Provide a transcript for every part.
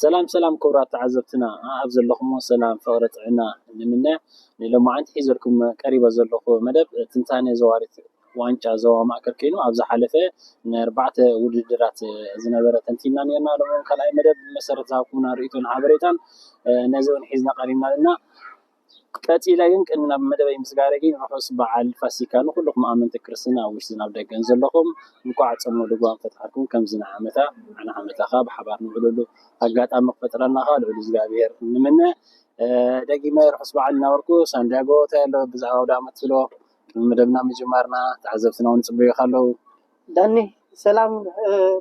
ሰላም ሰላም ክቡራት ተዓዘብትና ኣብ ዘለኹሞ ሰላም ፍቕሪ ጥዕና ንምነ። ንሎማዓንቲ ሒዘልኩም ቀሪበ ዘለኹ መደብ ትንታነ ዘዋሪት ዋንጫ ዞባ ማእከል ኮይኑ ኣብ ዝሓለፈ ንኣርባዕተ ውድድራት ዝነበረ ተንቲና ነርና። ሎም ካልኣይ መደብ ብመሰረት ዝሃብኩምና ርእይቶን ሓበሬታን ነዚ እውን ሒዝና ቀሪብና ኣለና። ቀጺለ ግን ቅድሚ ናብ መደበይ ምስጋረ ግን ርሑስ በዓል ፋሲካ ንኩልኹም ኣመንቲ ክርስትና ኣብ ውሽጥን ኣብ ደገን ዘለኹም እንኳዕ ጾመ ልጓም ፈጣርኩም ከምዚ ንዓመታ ንዓመታ ከኣ ብሓባር ንውዕለሉ ኣጋጣሚ ክፈጥረልና ከኣ ልዑል እግዚኣብሔር ንምነ። ደጊመ ርሑስ በዓል እናበልኩ ሳንዲያጎ እንታይ ኣሎ ብዛዕባ ኣውደ ዓመት ትብሎ? ቅድሚ መደብና ምጅማርና ተዓዘብትና እውን ይጽበዩኻ ኣለዉ። ዳኒ ሰላም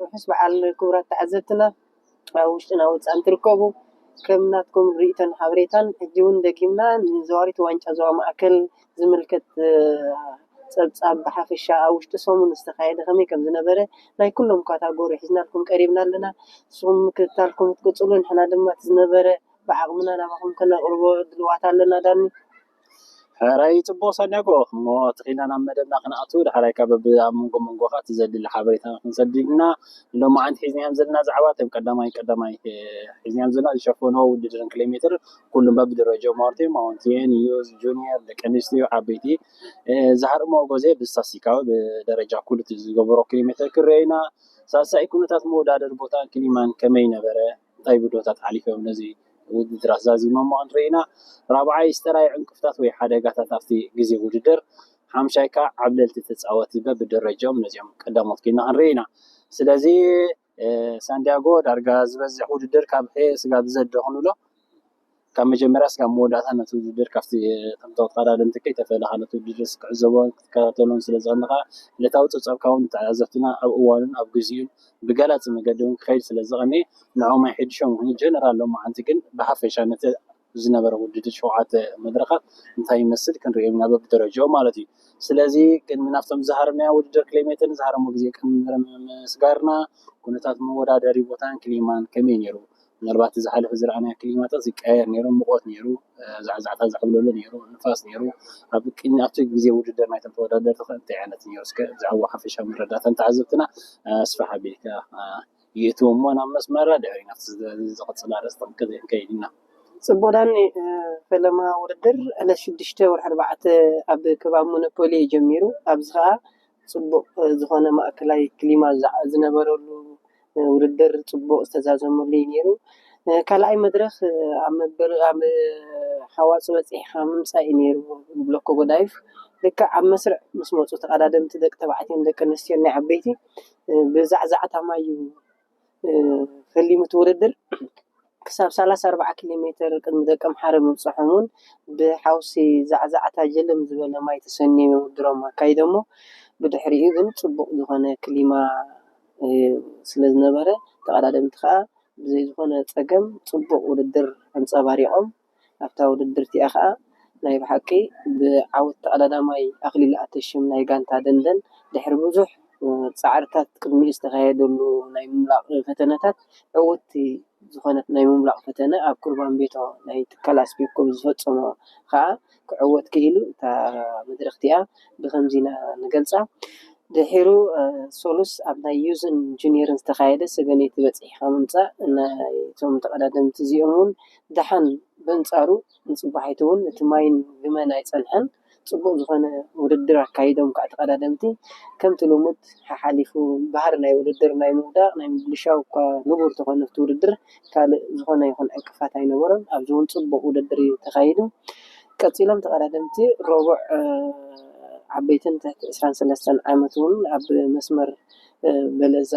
ርሑስ በዓል ክቡራት ተዓዘብትና። ኣብ ውሽጥን ኣብ ወፃእን ትርከቡ ከም ናትኩም ርእይቶን ሓበሬታን ሕጂ እውን ደጊምና ንዘዋሪት ዋንጫ ዞባ ማእከል ዝምልከት ፀብፃብ ብሓፈሻ ኣብ ውሽጢ ሰሙን ዝተኻየደ ከመይ ከም ዝነበረ ናይ ኩሎም ካታጎሪ ሒዝናልኩም ቀሪብና ኣለና። ንስኹም ምክትታልኩም ክትቅፅሉ ንሕና ድማ እቲ ዝነበረ ብዓቕምና ናባኹም ከነቕርቦ ድልዋት ኣለና። ዳኒ ሕራይ ጽቡቕ ሰኒዕኩ እሞ ተኺልና ናብ መደብና ክንኣቱ ድሓራይ ካብ በቢ ኣብ መንጎ መንጎኻ ትዘድሊ ሓበሬታ ክንሰድልና ንሎማዓንቲ ሒዝናዮም ዘለና ዛዕባ እቶም ቀዳማይ ቀዳማይ ሒዝናዮም ዘለና ዝሸፈንዎ ውድድርን ኪሎ ሜትር ኩሉም በብደረጃ ማርቲን ማውንቴን ዩዝ ጁኒየር ደቂ ኣንስትዮ ዓበይቲ ዝሃርሞ ጎዜ ብስታስቲካዊ ብደረጃ ኩሉ ዝገበሮ ኪሎ ሜትር ክረአና ሳሳኢ ኩነታት መወዳደሪ ቦታን ክሊማን ከመይ ነበረ እንታይ ብድሆታት ሓሊፎም ነዚ ውድድራት ዛዚሞሞ ክንርኢ ኢና። ራብዓይ ዝተራእዩ ዕንቅፍታት ወይ ሓደጋታት ኣብቲ ግዜ ውድድር፣ ሓምሻይ ከኣ ዓብለልቲ ተጻወትቲ በብደረጃኦም ነዚኦም ቀዳሞት ኬድና ክንርኢ ኢና። ስለዚ ሳንዲያጎ ዳርጋ ዝበዝሕ ውድድር ካብ ሄ ስጋብ ዘ ዶ ክንብሎ ካብ መጀመርያ ስጋብ መወዳእታ ነቲ ውድድር ካብቲ እቶም ተቐዳደምቲ ከይተፈለኻ ነቲ ውድድር ክትዕዘቦን ክትከታተሎን ስለ ዝቐንኻ ዕለታዊ ጸብጻብካ እውን ንተዓዘብትና ኣብ እዋኑን ኣብ ግዚኡን ብገላጺ መገዲ እውን ክኸይድ ስለ ዝቐንየ ንዕኦም ኣይሕድሾም ይኹን ጀነራል ሎማዓንቲ ግን ብሓፈሻ ነቲ ዝነበረ ውድድር ሸውዓተ መድረኻት እንታይ ይመስል ክንሪኦም ኢና በብደረጃኡ ማለት እዩ። ስለዚ ቅድሚ ናብቶም ዝሃረምናዮ ውድድር ክሌሜትን ዝሃረሞ ግዜ ቅድሚ ምስጋርና ኩነታት መወዳደሪ ቦታን ክሊማን ከመይ ነይሩ? ምናልባት ዝሓለፈ ዝረኣናዮ ክሊማታት ይቀያየር ነይሩ፣ ሙቐት ነይሩ፣ ዛዕዛዕታ ዝዓብለሎ ነይሩ፣ ንፋስ ነይሩ። ኣብ ቅድሚ ኣብቲ ግዜ ውድድር ናይቶም ተወዳደርቲ ከ እንታይ ዓይነት ነይሩ? እስከ ብዛዕባ ሓፈሻዊ መረዳእታ ንተዓዘብትና ኣስፍሕ ኣቢልካ ይእትውሞ ናብ መስመራ ድሕሪ ናብቲ ዝቐፅል ኣርእስቲ ክንከይድ ኢና። ፅቡቅ ዳኒ ፈለማ ውድድር ዕለት ሽዱሽተ ወርሒ ኣርባዕተ ኣብ ከባቢ ሞኖፖሊ እዩ ጀሚሩ ኣብዚ ከዓ ፅቡቅ ዝኮነ ማእከላይ ክሊማ ዝነበረሉ ውድድር ፅቡቅ ዝተዛዘመሉ እዩ ነይሩ ካልኣይ መድረክ ኣብ ሓዋፂ በፂሕካ ምምፃእ እዩ ነይሩ ብሎኮ ጎዳይፍ ልክዕ ኣብ መስርዕ ምስ መፁ ተቐዳደምቲ ደቂ ተባዕትዮን ደቂ ኣንስትዮን ናይ ዓበይቲ ብዛዕዛዕታ ማይ እዩ ፈሊሙ እቲ ውድድር ክሳብ ሰላሳ ኣርባዓ ኪሎ ሜትር ቅድሚ ደቂ ኣምሓረ ምብፅሖም እውን ብሓውሲ ዛዕዛዕታ ጀለም ዝበለ ማይ ተሰንዮም ውድድሮም ኣካይዶሞ ብድሕሪኡ ግን ፅቡቕ ዝኾነ ክሊማ ስለ ዝነበረ ተቐዳደምቲ ከዓ ብዘይ ዝኾነ ፀገም ፅቡቕ ውድድር ኣንፀባሪቖም ኣብታ ውድድር እቲኣ ከዓ ናይ ብሓቂ ብዓወት ተቐዳዳማይ ኣኽሊሉ ኣተሽም ናይ ጋንታ ደንደን ድሕሪ ብዙሕ ፃዕርታት ቅድሚኡ ዝተኻየደሉ ናይ ምምላቕ ፈተነታት ዕውቲ ዝኾነት ናይ ምምላቕ ፈተነ ኣብ ኩርባን ቤቶ ናይ ትካል ኣስቤኮ ብዝፈፀሞ ከዓ ክዕወት ክኢሉ እታ መድረኽ እቲኣ ብከምዚ ኢና ንገልፃ ድሒሩ ሶሉስ ኣብ ናይ ዩዝን ጁኒየርን ዝተኻየደ ሰገነይቲ በፂሕካ ምምፃእ ናይቶም ተቐዳደምቲ እዚኦም እውን ደሓን በንፃሩ ንፅባሒቱ እውን እቲ ማይን ግመን ኣይፀንሐን ፅቡቕ ዝኾነ ውድድር ኣካይዶም ከዓ ተቐዳደምቲ ከምቲ ልሙድ ሓሓሊፉ ባህሪ ናይ ውድድር ናይ ምውዳቕ ናይ ምብልሻው እኳ ንቡር ተኾነ ኣብቲ ውድድር ካልእ ዝኾነ ይኹን ዕንቅፋት ኣይነበሮን ኣብዚ እውን ፅቡቕ ውድድር እዩ ተኻይዱ ቀፂሎም ተቐዳደምቲ ረቡዕ ዓበይትን ትሕቲ ዕስራን ሰለስተን ዓመት እውን ኣብ መስመር በለዛ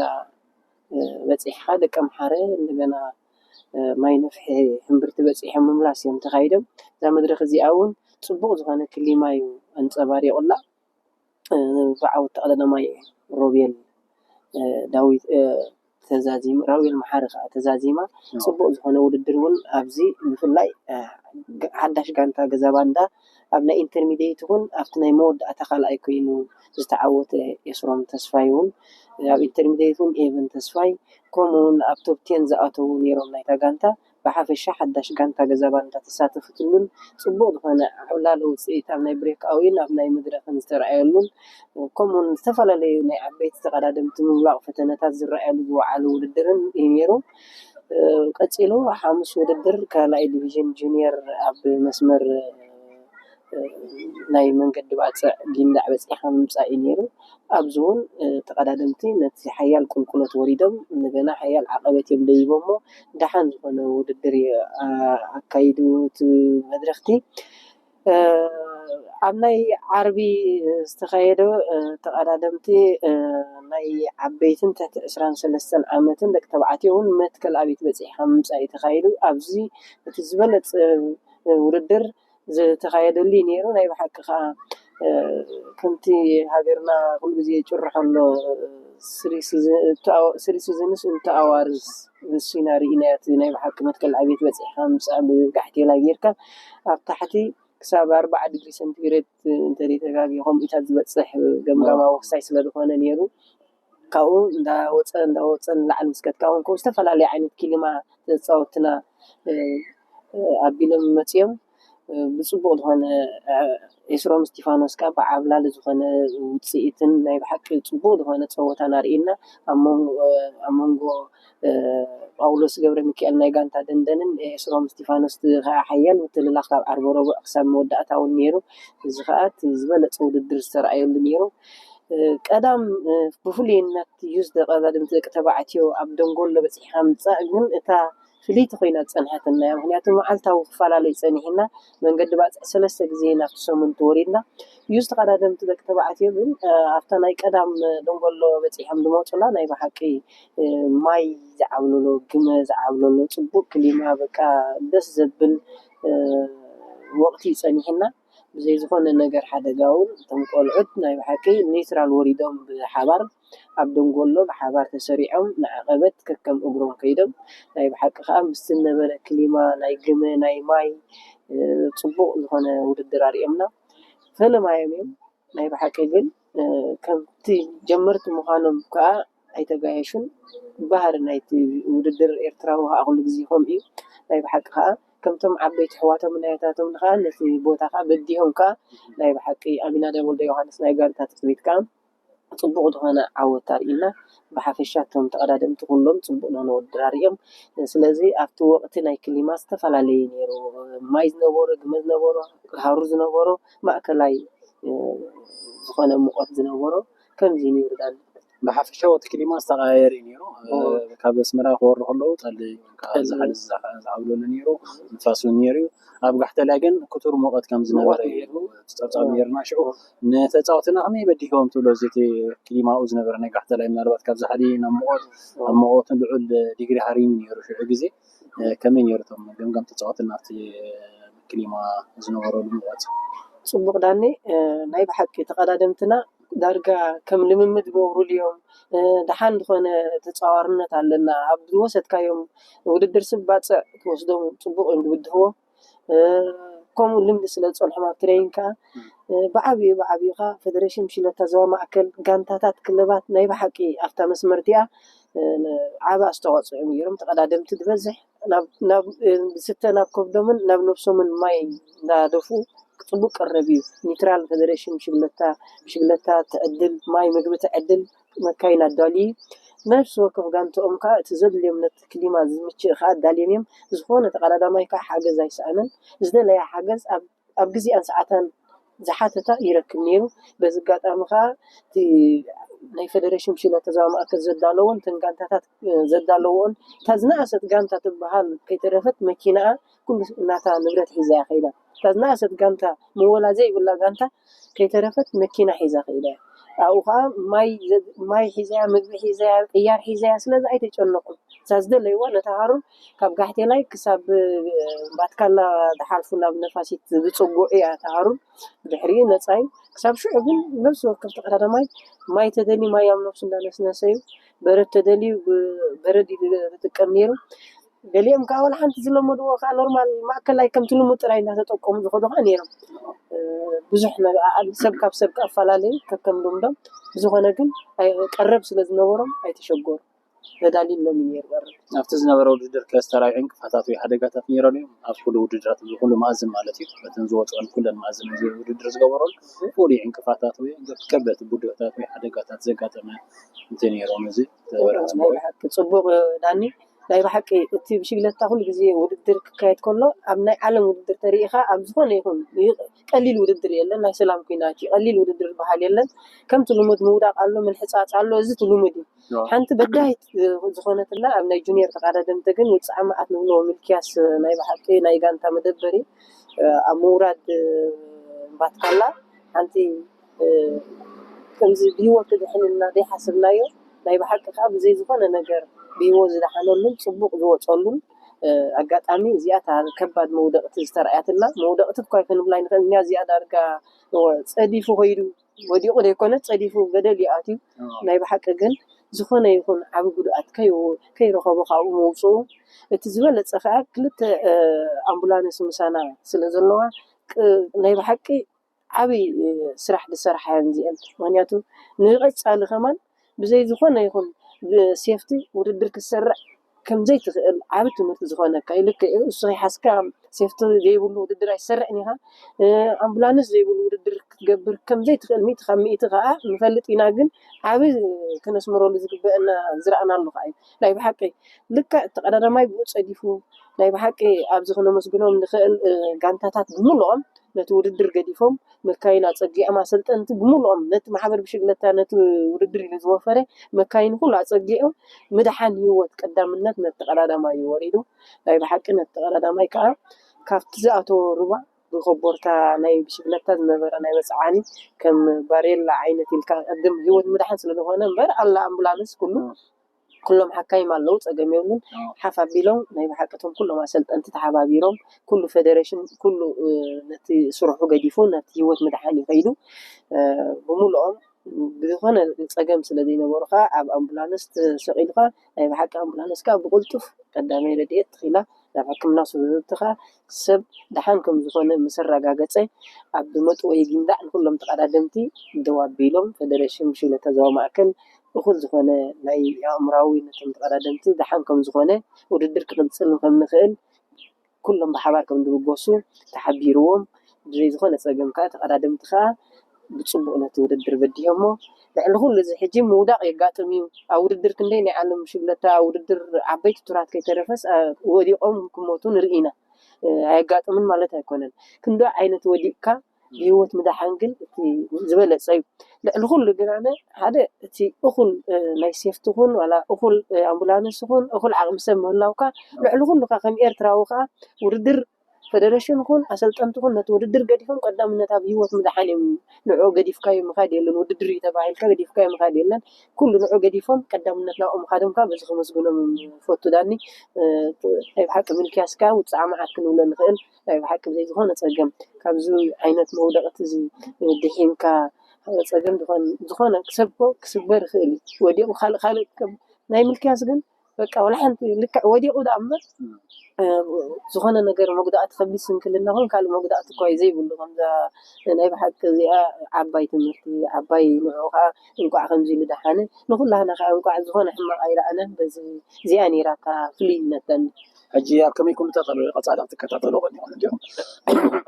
በፂሕኻ ደቂ ኣምሓረ እንደገና ማይ ነፍሒ ሕምብርቲ በፂሖም ምምላስ እዮም ተኻይዶም እዛ መድረክ እዚኣ እውን ፅቡቅ ዝኾነ ክሊማ እዩ ኣንፀባሪቁላ ብዓወት ተቐዳዳማይ ሮቤል ዳዊት ተዛዚማ ራውየል መሓሪ ከዓ ተዛዚማ ፅቡቅ ዝኾነ ውድድር እውን ኣብዚ ብፍላይ ሓዳሽ ጋንታ ገዛ ባንዳ ኣብ ናይ ኢንተርሚዲየት እውን ኣብቲ ናይ መወዳእታ ካልኣይ ኮይኑ ዝተዓወተ የስሮም ተስፋይ እውን ኣብ ኢንተርሚዲየት እውን ኤቨን ተስፋይ ከምኡ እውን ኣብ ቶፕ ቴን ዝኣተዉ ነይሮም ናይታ ጋንታ ብሓፈሻ ሓዳሽ ጋንታ ገዛ ባንዳ ተሳተፈትሉን ፅቡቅ ዝኾነ ዓብላሊ ውፅኢት ኣብ ናይ ብሬክ ኣዊን ኣብ ናይ መድረክን ዝተረኣየሉን ከምኡውን ዝተፈላለዩ ናይ ዓበይቲ ተቐዳደምቲ ምምላቕ ፈተነታት ዝረኣየሉ ዝወዓለ ውድድርን እዩ ነይሩ። ቀጺሉ ሓሙስ ውድድር ካልኣይ ዲቪዥን ጁኒየር ኣብ መስመር ናይ መንገዲ ባጽዕ ጊንዳዕ በጺሕካ ምምጻእ እዩ ነይሩ። ኣብዚ እውን ተቐዳደምቲ ነቲ ሓያል ቁልቁለት ወሪዶም እንደገና ሓያል ዓቐበት እዮም ደይቦሞ ደሓን ዝኾነ ውድድር እዩ ኣካይዱ እቲ መድረኽቲ። ኣብ ናይ ዓርቢ ዝተኻየደ ተቐዳደምቲ ናይ ዓበይትን ትሕቲ ዕስራን ሰለስተን ዓመትን ደቂ ተባዕትዮ እውን መትከል ኣብየት በፂሕካ ምምፃእ እዩ ተኻይዱ። ኣብዚ እቲ ዝበለፀ ውድድር ዝተኻየደሉ እዩ ነይሩ። ናይ ብሓቂ ከዓ ከምቲ ሃገርና ኩሉ ግዜ ጭርሖ ኣሎ ስሪ ሲዝንስ እንተ ኣዋርስ ንሱ ኢና ርኢናዮ። እቲ ናይ ብሓቂ መትከል ኣብየት በፂሕካ ምምፃእ ብጋሕቴላ ጌርካ ኣብ ታሕቲ ክሳብ ኣርባዓ ዲግሪ ሰንቲግሬድ እንተዘይተጋግየ ከምኡታት ዝበፅሕ ገምጋማዊ ክሳይ ስለ ዝኾነ ነይሩ። ካብኡ እንዳወፀ እንዳወፀ ንላዕሊ ምስ ከድካ እውን ከምኡ ዝተፈላለየ ዓይነት ክሊማ ተፃወትና ኣቢሎም መፅዮም ብፅቡቅ ዝኾነ ኤስሮም እስቲፋኖስ ከዓ ብዓብላሊ ዝኾነ ውፅኢትን ናይ ብሓቂ ፅቡቅ ዝኾነ ፀወታን ኣርእዩና ኣብ መንጎ ጳውሎስ ገብረ ሚካኤል ናይ ጋንታ ደንደንን ኤስሮም እስቲፋኖስ ከዓ ሓያል ምትልላኽ ካብ ዓርቢ ረቡዕ ክሳብ መወዳእታ እውን ነይሩ። እዚ ከዓ እቲ ዝበለፀ ውድድር ዝተረኣየሉ ነይሩ። ቀዳም ብፍሉይነት ዩዝ ደቂ ተባዕትዮ ኣብ ደንጎሎ በፂሕካ ምፃእ ግን እታ ፍልይቲ ኮይና ዝፀንሐትና እያ። ምክንያቱ መዓልታዊ ክፈላለይ ፀኒሕና መንገዲ ባፅዕ ሰለስተ ግዜ ኢና ኣብቲ ሰሙን ተወሪድና። ዩዝ ተቐዳደምቲ ደቂ ተባዕትዮ ግን ኣብታ ናይ ቀዳም ደንጎሎ በፂሖም ዝመፁላ ናይ ብሓቂ ማይ ዝዓብለሎ፣ ግመ ዝዓብለሎ፣ ፅቡቅ ክሊማ በቃ ደስ ዘብል ወቅቲ እዩ ፀኒሕና። ብዘይ ዝኾነ ነገር ሓደጋ እውን እቶም ቆልዑት ናይ ብሓቂ ኒውትራል ወሪዶም ብሓባር ኣብ ደንጎሎ ብሓባር ተሰሪዖም ንዓቐበት ከከም እግሮም ከይዶም ናይ ብሓቂ ከዓ ምስቲ ነበረ ክሊማ ናይ ግመ ናይ ማይ ፅቡቕ ዝኾነ ውድድር ኣርእዮምና። ፈለማዮም እዮም ናይ ብሓቂ ግን ከምቲ ጀመርቲ ምዃኖም ከዓ ኣይተጋየሹን። ባህሪ ናይቲ ውድድር ኤርትራዊ ከዓ ኩሉ ግዜ ከምኡ እዩ። ናይ ብሓቂ ከዓ ከምቶም ዓበይቲ ኣሕዋቶምን ኣያታቶምን ከዓ ነቲ ቦታ ከዓ በዲሆም ከዓ ናይ ብሓቂ ኣሚናዳብ ወልደዮሃንስ ናይ ጋንታ ትጽቢት ከዓ ጽቡቕ ዝኾነ ዓወት ኣርእዩና። ብሓፈሻ እቶም ተቐዳደምቲ ኩሎም ጽቡቕ ዝኾነ ውድድር ኣርእዮም። ስለዚ ኣብቲ ወቕቲ ናይ ክሊማ ዝተፈላለየ ነይሩ። ማይ ዝነበሮ፣ ግመ ዝነበሮ፣ ሃሩር ዝነበሮ፣ ማእከላይ ዝኾነ ሙቐት ዝነበሮ ከምዚ ነይሩ ዳኒ። ብሓፈሻ ወቕቲ ክሊማ ዝተቐያየረ እዩ ነይሩ። ካብ ኣስመራ ክወርዱ ከለዉ ጠሊ ዝዓብለሉ ነይሩ፣ ንፋስ እውን ነይሩ እዩ። ኣብ ጋሕተላይ ግን ክቱር ሙቐት ከም ዝነበረ እዩ ጸብጻብ ነይርና። ሽዑ ንተጻወትና ከመይ በዲህዎም ትብሎ፣ እዚ እቲ ክሊማኡ ዝነበረ ናይ ጋሕተላይ ምናልባት ካብ ዛሕሊ ናብ ሙቐት፣ ኣብ ሙቐትን ልዑል ዲግሪ ሃሪሙ ነይሩ ሽዑ ግዜ። ከመይ ነይሩ እቶም ገምጋም ተጻወትና ኣብቲ ክሊማ ዝነበረሉ ሙቐት? ጽቡቕ ዳኒ፣ ናይ ብሓቂ ተቐዳደምትና ዳርጋ ከም ልምምድ ይገብሩሉ እዮም። ደሓን ዝኾነ ተጻዋርነት ኣለና። ኣብ ዝወሰድካዮም ውድድር ስብ ባጽዕ ትወስዶም ጽቡቕ እዮም ዝብድህዎ። ከምኡ ልምዲ ስለ ዝጸንሖም ኣብ ትሬኒንግ ከኣ ብዓብዩ ብዓብዩ ከኣ ፌደሬሽን ብሽለታ ዞባ ማእከል ጋንታታት ክለባት ናይ ብሓቂ ኣብታ መስመር እቲኣ ዓቢ ኣስተዋጽኦ እዮም ገይሮም። ተቐዳደምቲ ዝበዝሕ ናብ ናብ ዝስተ ናብ ከብዶምን ናብ ነብሶምን ማይ እንዳደፍኡ ጽቡቅ ቀረብ እዩ። ኒትራል ፌደሬሽን ብሽግለታ ብሽግለታ ትዕድል፣ ማይ ምግቢ ትዕድል፣ መካይን ኣዳልዩ። ነፍሲ ወከፍ ጋንትኦም ከኣ እቲ ዘድልዮም ነቲ ክሊማ ዝምችእ ከኣ ኣዳልዮም እዮም። ዝኾነ ተቐዳዳማይ ከኣ ሓገዝ ኣይሰኣነን። ዝደለያ ሓገዝ ኣብ ኣብ ግዜኣን ሰዓታን ዝሓተታ ይረክብ ነይሩ። በዚ ኣጋጣሚ ከኣ እቲ ናይ ፌደሬሽን ብሽግለታ ዞባ ማእከል ዘዳለዎን እተን ጋንታታት ዘዳለዎን እታ ዝነኣሰት ጋንታ ትበሃል ከይተረፈት መኪናኣ ኩሉ ናታ ንብረት ሒዛ እያ ከይዳ። እታ ዝነኣሰት ጋንታ ምወላ ዘይብላ ጋንታ ከይተረፈት መኪና ሒዛ ከይዳ እያ። ኣብኡ ከዓ ማይ ዘ- ማይ ሒዛ እያ፣ ምግቢ ሒዛ እያ፣ ቅያር ሒዛ እያ። ስለዚ ኣይተጨነቁን። እታ ዝደለይዋ ነታ ሃሩር ካብ ጋሕቴላይ ክሳብ ባትካላ ዝሓልፉ ናብ ነፋሲት ዝፅጉዑ እያ እታ ሃሩር። ብድሕሪኡ ነፃ እዩ። ክሳብ ሽዑ ግን ነብሲ ወከፍ ተቐዳዳማይ ማይ ተደልዩ ማይ ኣብ ነብሱ እንዳነስነሰ እዩ። በረድ ተደልዩ ብ- በረድ እዩ ዝጥቀም ነይሩ። ገሊኦም ከዓ ዋላ ሓንቲ ዝለመድዎ ከዓ ኖርማል ማእከላይ ከምቲ ልሙድ ጥራይ እንዳተጠቀሙ ዝኸዱ ከዓ ነይሮም። ብዙሕ ሰብ ካብ ሰብ ክፈላለዩ ከከም ልምዶም። ብዝኾነ ግን ቀረብ ስለ ዝነበሮም ኣይተሸገሩ። ተዳልዩሎም እዩ ነይሩ ቀረብ። ኣብቲ ዝነበረ ውድድር ከ ዝተራእዩ ዕንቅፋታት ወይ ሓደጋታት ነይሮም እዮም? ኣብ ኩሉ ውድድራት ብኩሉ መኣዝን ማለት እዩ፣ በተን ዝወፅኦን ኩለን መኣዝን እዚ ውድድር ዝገበሮን ፍሉይ ዕንቅፋታት ወይ ከበድቲ ብድሆታት ወይ ሓደጋታት ዘጋጠመ እንተ ነይሮም እዚ ተበራህት ናይ ብሓቂ ፅቡቕ ዳኒ ናይ ብሓቂ እቲ ብሽግለታ ኩሉ ግዜ ውድድር ክካየድ ከሎ ኣብ ናይ ዓለም ውድድር ተሪኢኻ ኣብ ዝኾነ ይኹን ቀሊል ውድድር የለን። ናይ ሰላም ኩናት እዩ ቀሊል ውድድር ዝበሃል የለን። ከምቲ ልሙድ ምውዳቕ ኣሎ፣ ምንሕፃፅ ኣሎ፣ እዚ እቲ ልሙድ እዩ። ሓንቲ በዳሂት ዝኾነትና ኣብ ናይ ጁኒየር ተቐዳደምቲ ግን ውፅዓ መዓት ንብሎ ሚልኪያስ ናይ ብሓቂ ናይ ጋንታ መደበሪ ኣብ ምውራድ ባትካላ ሓንቲ ከምዚ ብህይወት ክድሕን ኢልና ዘይሓሰብናዮ ናይ ብሓቂ ከዓ ብዘይ ዝኾነ ነገር ብህይወት ዝደሓነሉን ፅቡቕ ዝወፀሉን ኣጋጣሚ እዚኣ እታ ከባድ መውደቕቲ ዝተረኣያትና። መውደቕቲ እኳ ክንብላ ንኽእል እኛ እዚኣ ዳርጋ ጸዲፉ ከይዱ ወዲቑ ዘይኮነ ጸዲፉ ገደል ይኣትዩ። ናይ ብሓቂ ግን ዝኾነ ይኹን ዓቢ ጉድኣት ከይረኸቦ ካብኡ መውፅኡ እቲ ዝበለፀ ከዓ ክልተ ኣምቡላንስ ምሳና ስለ ዘለዋ ናይ ብሓቂ ዓብይ ስራሕ ዝሰርሓ እየን እዚአን። ምክንያቱ ንቀፃሊ ከማን ብዘይ ዝኾነ ይኹን ብሴፍቲ ውድድር ክሰርዕ ከምዘይ ትኽእል ዓብ ትምህርቲ ዝኾነካ ልክዕ እዩ። እሱ ከይሓዝካ ሴፍቲ ዘይብሉ ውድድር ኣይሰርዕን ኢኻ። ኣምቡላንስ ዘይብሉ ውድድር ክትገብር ከምዘይ ትኽእል ሚእቲ ካብ ሚእቲ ከዓ ንፈልጥ ኢና። ግን ዓብ ክነስምረሉ ዝግበአና ዝረኣናሉ ከዓ እዩ። ናይ ብሓቂ ልክዕ ተቐዳዳማይ ብኡ ፀዲፉ ናይ ብሓቂ ኣብዚ ክነመስግኖም ንኽእል ጋንታታት ብምልኦም ነቲ ውድድር ገዲፎም መካይን ኣፀጊዖም ኣሰልጠንቲ ብምልኦም ነቲ ማሕበር ብሽግለታ ነቲ ውድድር ኢሉ ዝወፈረ መካይን ኩሉ ኣፀጊዑ ምድሓን ህይወት ቀዳምነት ነቲ ተቐዳዳማይ እዩ ወሪዱ። ናይ ብሓቂ ነቲ ተቐዳዳማይ ከዓ ካብቲ ዝኣተወ ሩባ ብኮቦርታ ናይ ብሽግለታ ዝነበረ ናይ መፅዓኒ ከም ባሬላ ዓይነት ኢልካ ቅድም ህይወት ምድሓን ስለዝኾነ እምበር ኣላ ኣምቡላንስ ኩሉ ኩሎም ሓካይም ኣለዉ፣ ፀገም የብሉን። ሓፍ ኣቢሎም ናይ ብሓቂ እቶም ኩሎም ኣሰልጠንቲ ተሓባቢሮም ኩሉ ፌደሬሽን ኩሉ ነቲ ስርሑ ገዲፉ ነቲ ህይወት ምድሓን እዩ ከይዱ። ብምልኦም ብዝኾነ ፀገም ስለ ዘይነበሩ ከዓ ኣብ ኣምቡላንስ ተሰቒሉ ከዓ ናይ ብሓቂ ኣምቡላንስ ከዓ ብቕልጡፍ ቀዳማይ ረድኤት ተኺላ ናብ ሕክምና ስለ ዘእተኻ ሰብ ደሓን ከም ዝኾነ ምስ ኣረጋገፀ ኣብ መጥወዪ ጊንዳዕ ንኩሎም ተቐዳደምቲ ደው ኣቢሎም ፌደሬሽን ብሽግለታ ዞባ ማእከል እኹል ዝኾነ ናይ ኣእምራዊ ነቶም ተቐዳደምቲ ደሓን ከም ዝኾነ ውድድር ክቕፅል ከም ንኽእል ኩሎም ብሓባር ከም ዝብገሱ ተሓቢርዎም ብዘይ ዝኾነ ፀገም ከዓ ተቐዳደምቲ ከዓ ብፅቡቕ ነቲ ውድድር በዲሆሞ። ልዕሊ ኩሉ እዚ ሕጂ ምውዳቕ የጋጥም እዩ። ኣብ ውድድር ክንደይ ናይ ዓለም ሽግለታ ውድድር ዓበይቲ ቱራት ከይተረፈስ ወዲቖም ክሞቱ ንርኢ ኢና። ኣየጋጥምን ማለት ኣይኮነን። ክንዶ ዓይነት ወዲቕካ ብህይወት ምድሓን ግን እቲ ዝበለፀ እዩ። ልዕሊ ኩሉ ግን ኣነ ሓደ እቲ እኹል ናይ ሴፍቲ ኹን ዋላ እኹል ኣምቡላንስ ኹን እኹል ዓቕሚ ሰብ ምህላውካ ልዕሊ ኩሉ ከዓ ከም ኤርትራዊ ከዓ ውድድር ፈደረሽን ኹን ኣሰልጠንቲ ኹን ነቲ ውድድር ገዲፎም ቀዳምነት ኣብ ህይወት ምድሓን እዮም። ንዑ ገዲፍካዮ ምኻድ የለን ውድድር እዩ ተባሂልካ ገዲፍካዮ ምኻድ የለን። ኩሉ ንዑ ገዲፎም ቀዳምነት ናብኦም ምኻዶም ከዓ በዚ ከመስግኖም ፈቱ ዳኒ። ናይ ብሓቂ ምልክያስ ከዓ ውፅዓ መዓት ክንብሎ ንኽእል ናይ ብሓቂ ብዘይ ዝኾነ ፀገም ካብዚ ዓይነት መውደቕቲ እዚ ድሒንካ ፀገም ዝኾን ዝኾነ ክሰብኮ ክስበር ይኽእል እዩ። ወዲቑ ካልእ ካልእ ከም ናይ ምልክያስ ግን በቃ ወላ ሓንቲ ልክዕ ወዲቑ ደኣ እምበር ዝኾነ ነገር መጉዳእቲ ከቢድ ስንክልና ኹን ካልእ መጉዳእቲ እኳ እዩ ዘይብሉ ከምዛ ናይ ብሓቂ እዚኣ ዓባይ ትምህርቲ ዓባይ ንዑ ከዓ እንቋዕ ከምዚ ኢሉ ደሓነ ንኩላህና ከዓ እንቋዕ ዝኾነ ሕማቕ ኣይረኣናን በዚ እዚኣ ነይራ እታ ፍልይነት ዳኒ። ሕጂ ኣብ ከመይ ኩነታት ኣሎ? ቀጻሊ ክትከታተሎ ቀኒኹም እንዲኹም።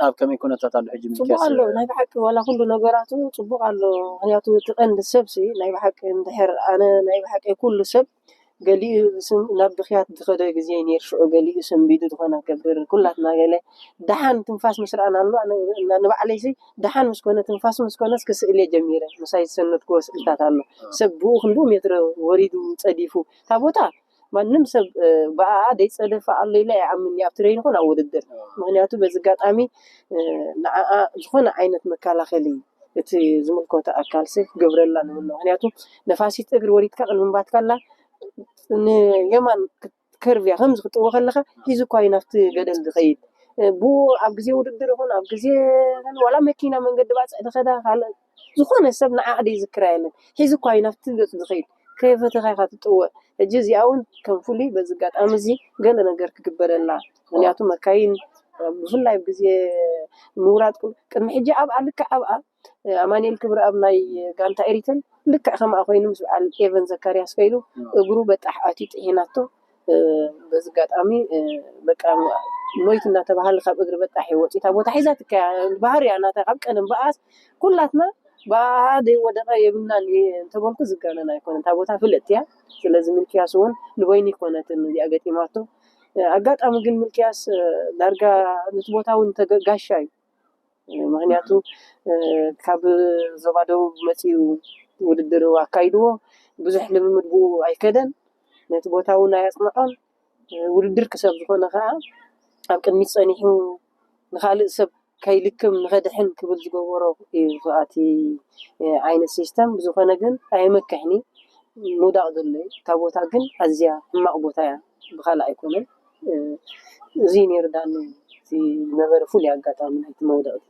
ኣብ ከመይ ኩነታት ኣሎ ሕጂ ጽቡቕ ኣሎ። ናይ ብሓቂ ዋላ ኩሉ ነገራቱ ጽቡቕ ኣሎ። ምክንያቱ እቲ ቀንዲ ሰብ ሲ ናይ ብሓቂ እንድሕር ኣነ ናይ ብሓቂ ኩሉ ሰብ ገሊኡ ስም ናብ ብኽያት ዝኸደ ግዜ ነይር ሽዑ ገሊኡ ሰንቢዱ ዝኾነ ገብር ኩላትና ገለ ደሓን ትንፋስ ምስ ረኣናሉ ንባዕለይ ሲ ደሓን ምስ ኮነ ትንፋስ ምስ ኮነስ ክስእል እየ ጀሚረ። ምሳይ ዝሰነድክዎ ስእልታት ኣሎ። ሰብ ብኡ ክንድኡ ሜትሮ ወሪዱ ጸዲፉ እታ ቦታ ማንም ሰብ ብኣኣ ደይፀደፈ ኣሎ ኢለ ኣይኣምን ኣብ ትሬን ይኹን ኣብ ውድድር ምክንያቱ በዚ ኣጋጣሚ ንዓኣ ዝኾነ ዓይነት መከላኸሊ እቲ ዝምልከቶ ኣካል ሲ ክገብረላ ንብል ምክንያቱ ነፋሲት እግሪ ወሪድካ ቅድሚ ምባትካ ኣላ ንየማን ከርቭያ ከምዚ ክጥዎ ከለኻ ሒዙ እኳ እዩ ናብቲ ገደል ዝኸይድ ብኡ ኣብ ግዜ ውድድር ይኹን ኣብ ግዜ ዋላ መኪና መንገዲ ባፅዕ ዝኸዳ ካልእ ዝኾነ ሰብ ንዓኣ ደይዝክራ የለን ሒዙ እኳ እዩ ናብቲ ገፁ ዝኸይድ ከይፈተኻ ኢኻ ትጥወ ሕጂ እዚኣ እውን ከም ፍሉይ በዚ ኣጋጣሚ እዚ ገለ ነገር ክግበረላ ምክንያቱ መካይን ብፍላይ ኣብ ግዜ ምውራድ ቅድሚ ሕጂ ኣብኣ ልክዕ ኣብኣ ኣማኒኤል ክብረኣብ ናይ ጋንታ ኤሪተን ልክዕ ከምኣ ኮይኑ ምስ በዓል ኤቨን ዘካርያስ ከይዱ እግሩ በጣሕ ኣትዩ ጥሒናቶ በዚ ኣጋጣሚ በቃ ሞይቱ እናተባሃለ ካብ እግሪ በጣሕ ይወፅእ እታ ቦታ ሒዛትካ እያ ባህርያ ናታ ካብ ቀደም ብኣስ ኩላትና ብኣ ዘይወደቐ የብልናን እየ እንተበልኩ ዝጋነን ኣይኮነን። እታ ቦታ ፍልጥቲ እያ። ስለዚ ምልክያስ እውን ንበይኑ ኣይኮነትን እዚኣ ገጢማቶ። ኣጋጣሚ ግን ምልክያስ ዳርጋ ነቲ ቦታ እውን ተገ- ጋሻ እዩ። ምክንያቱ ካብ ዞባ ደቡብ መፂኡ ውድድር ኣካይድዎ ብዙሕ ልምምድ ብኡ ኣይከደን። ነቲ ቦታ እውን ኣየፅንዖን። ውድድር ክሰብ ዝኾነ ከዓ ኣብ ቅድሚት ፀኒሑ ንካልእ ሰብ ከይልክም ንኸድሕን ክብል ዝገበሮ እዩ እቲ ዓይነት ሲስተም። ብዝኾነ ግን ኣየመክሕኒ ምውዳቕ ዘሎ እዩ። እታ ቦታ ግን ኣዝያ ሕማቕ ቦታ እያ፣ ብካልእ ኣይኮነን። እዚ ነይሩ ዳኒ እቲ ዝነበረ ፍሉይ ኣጋጣሚ ናይቲ መውደቕቲ።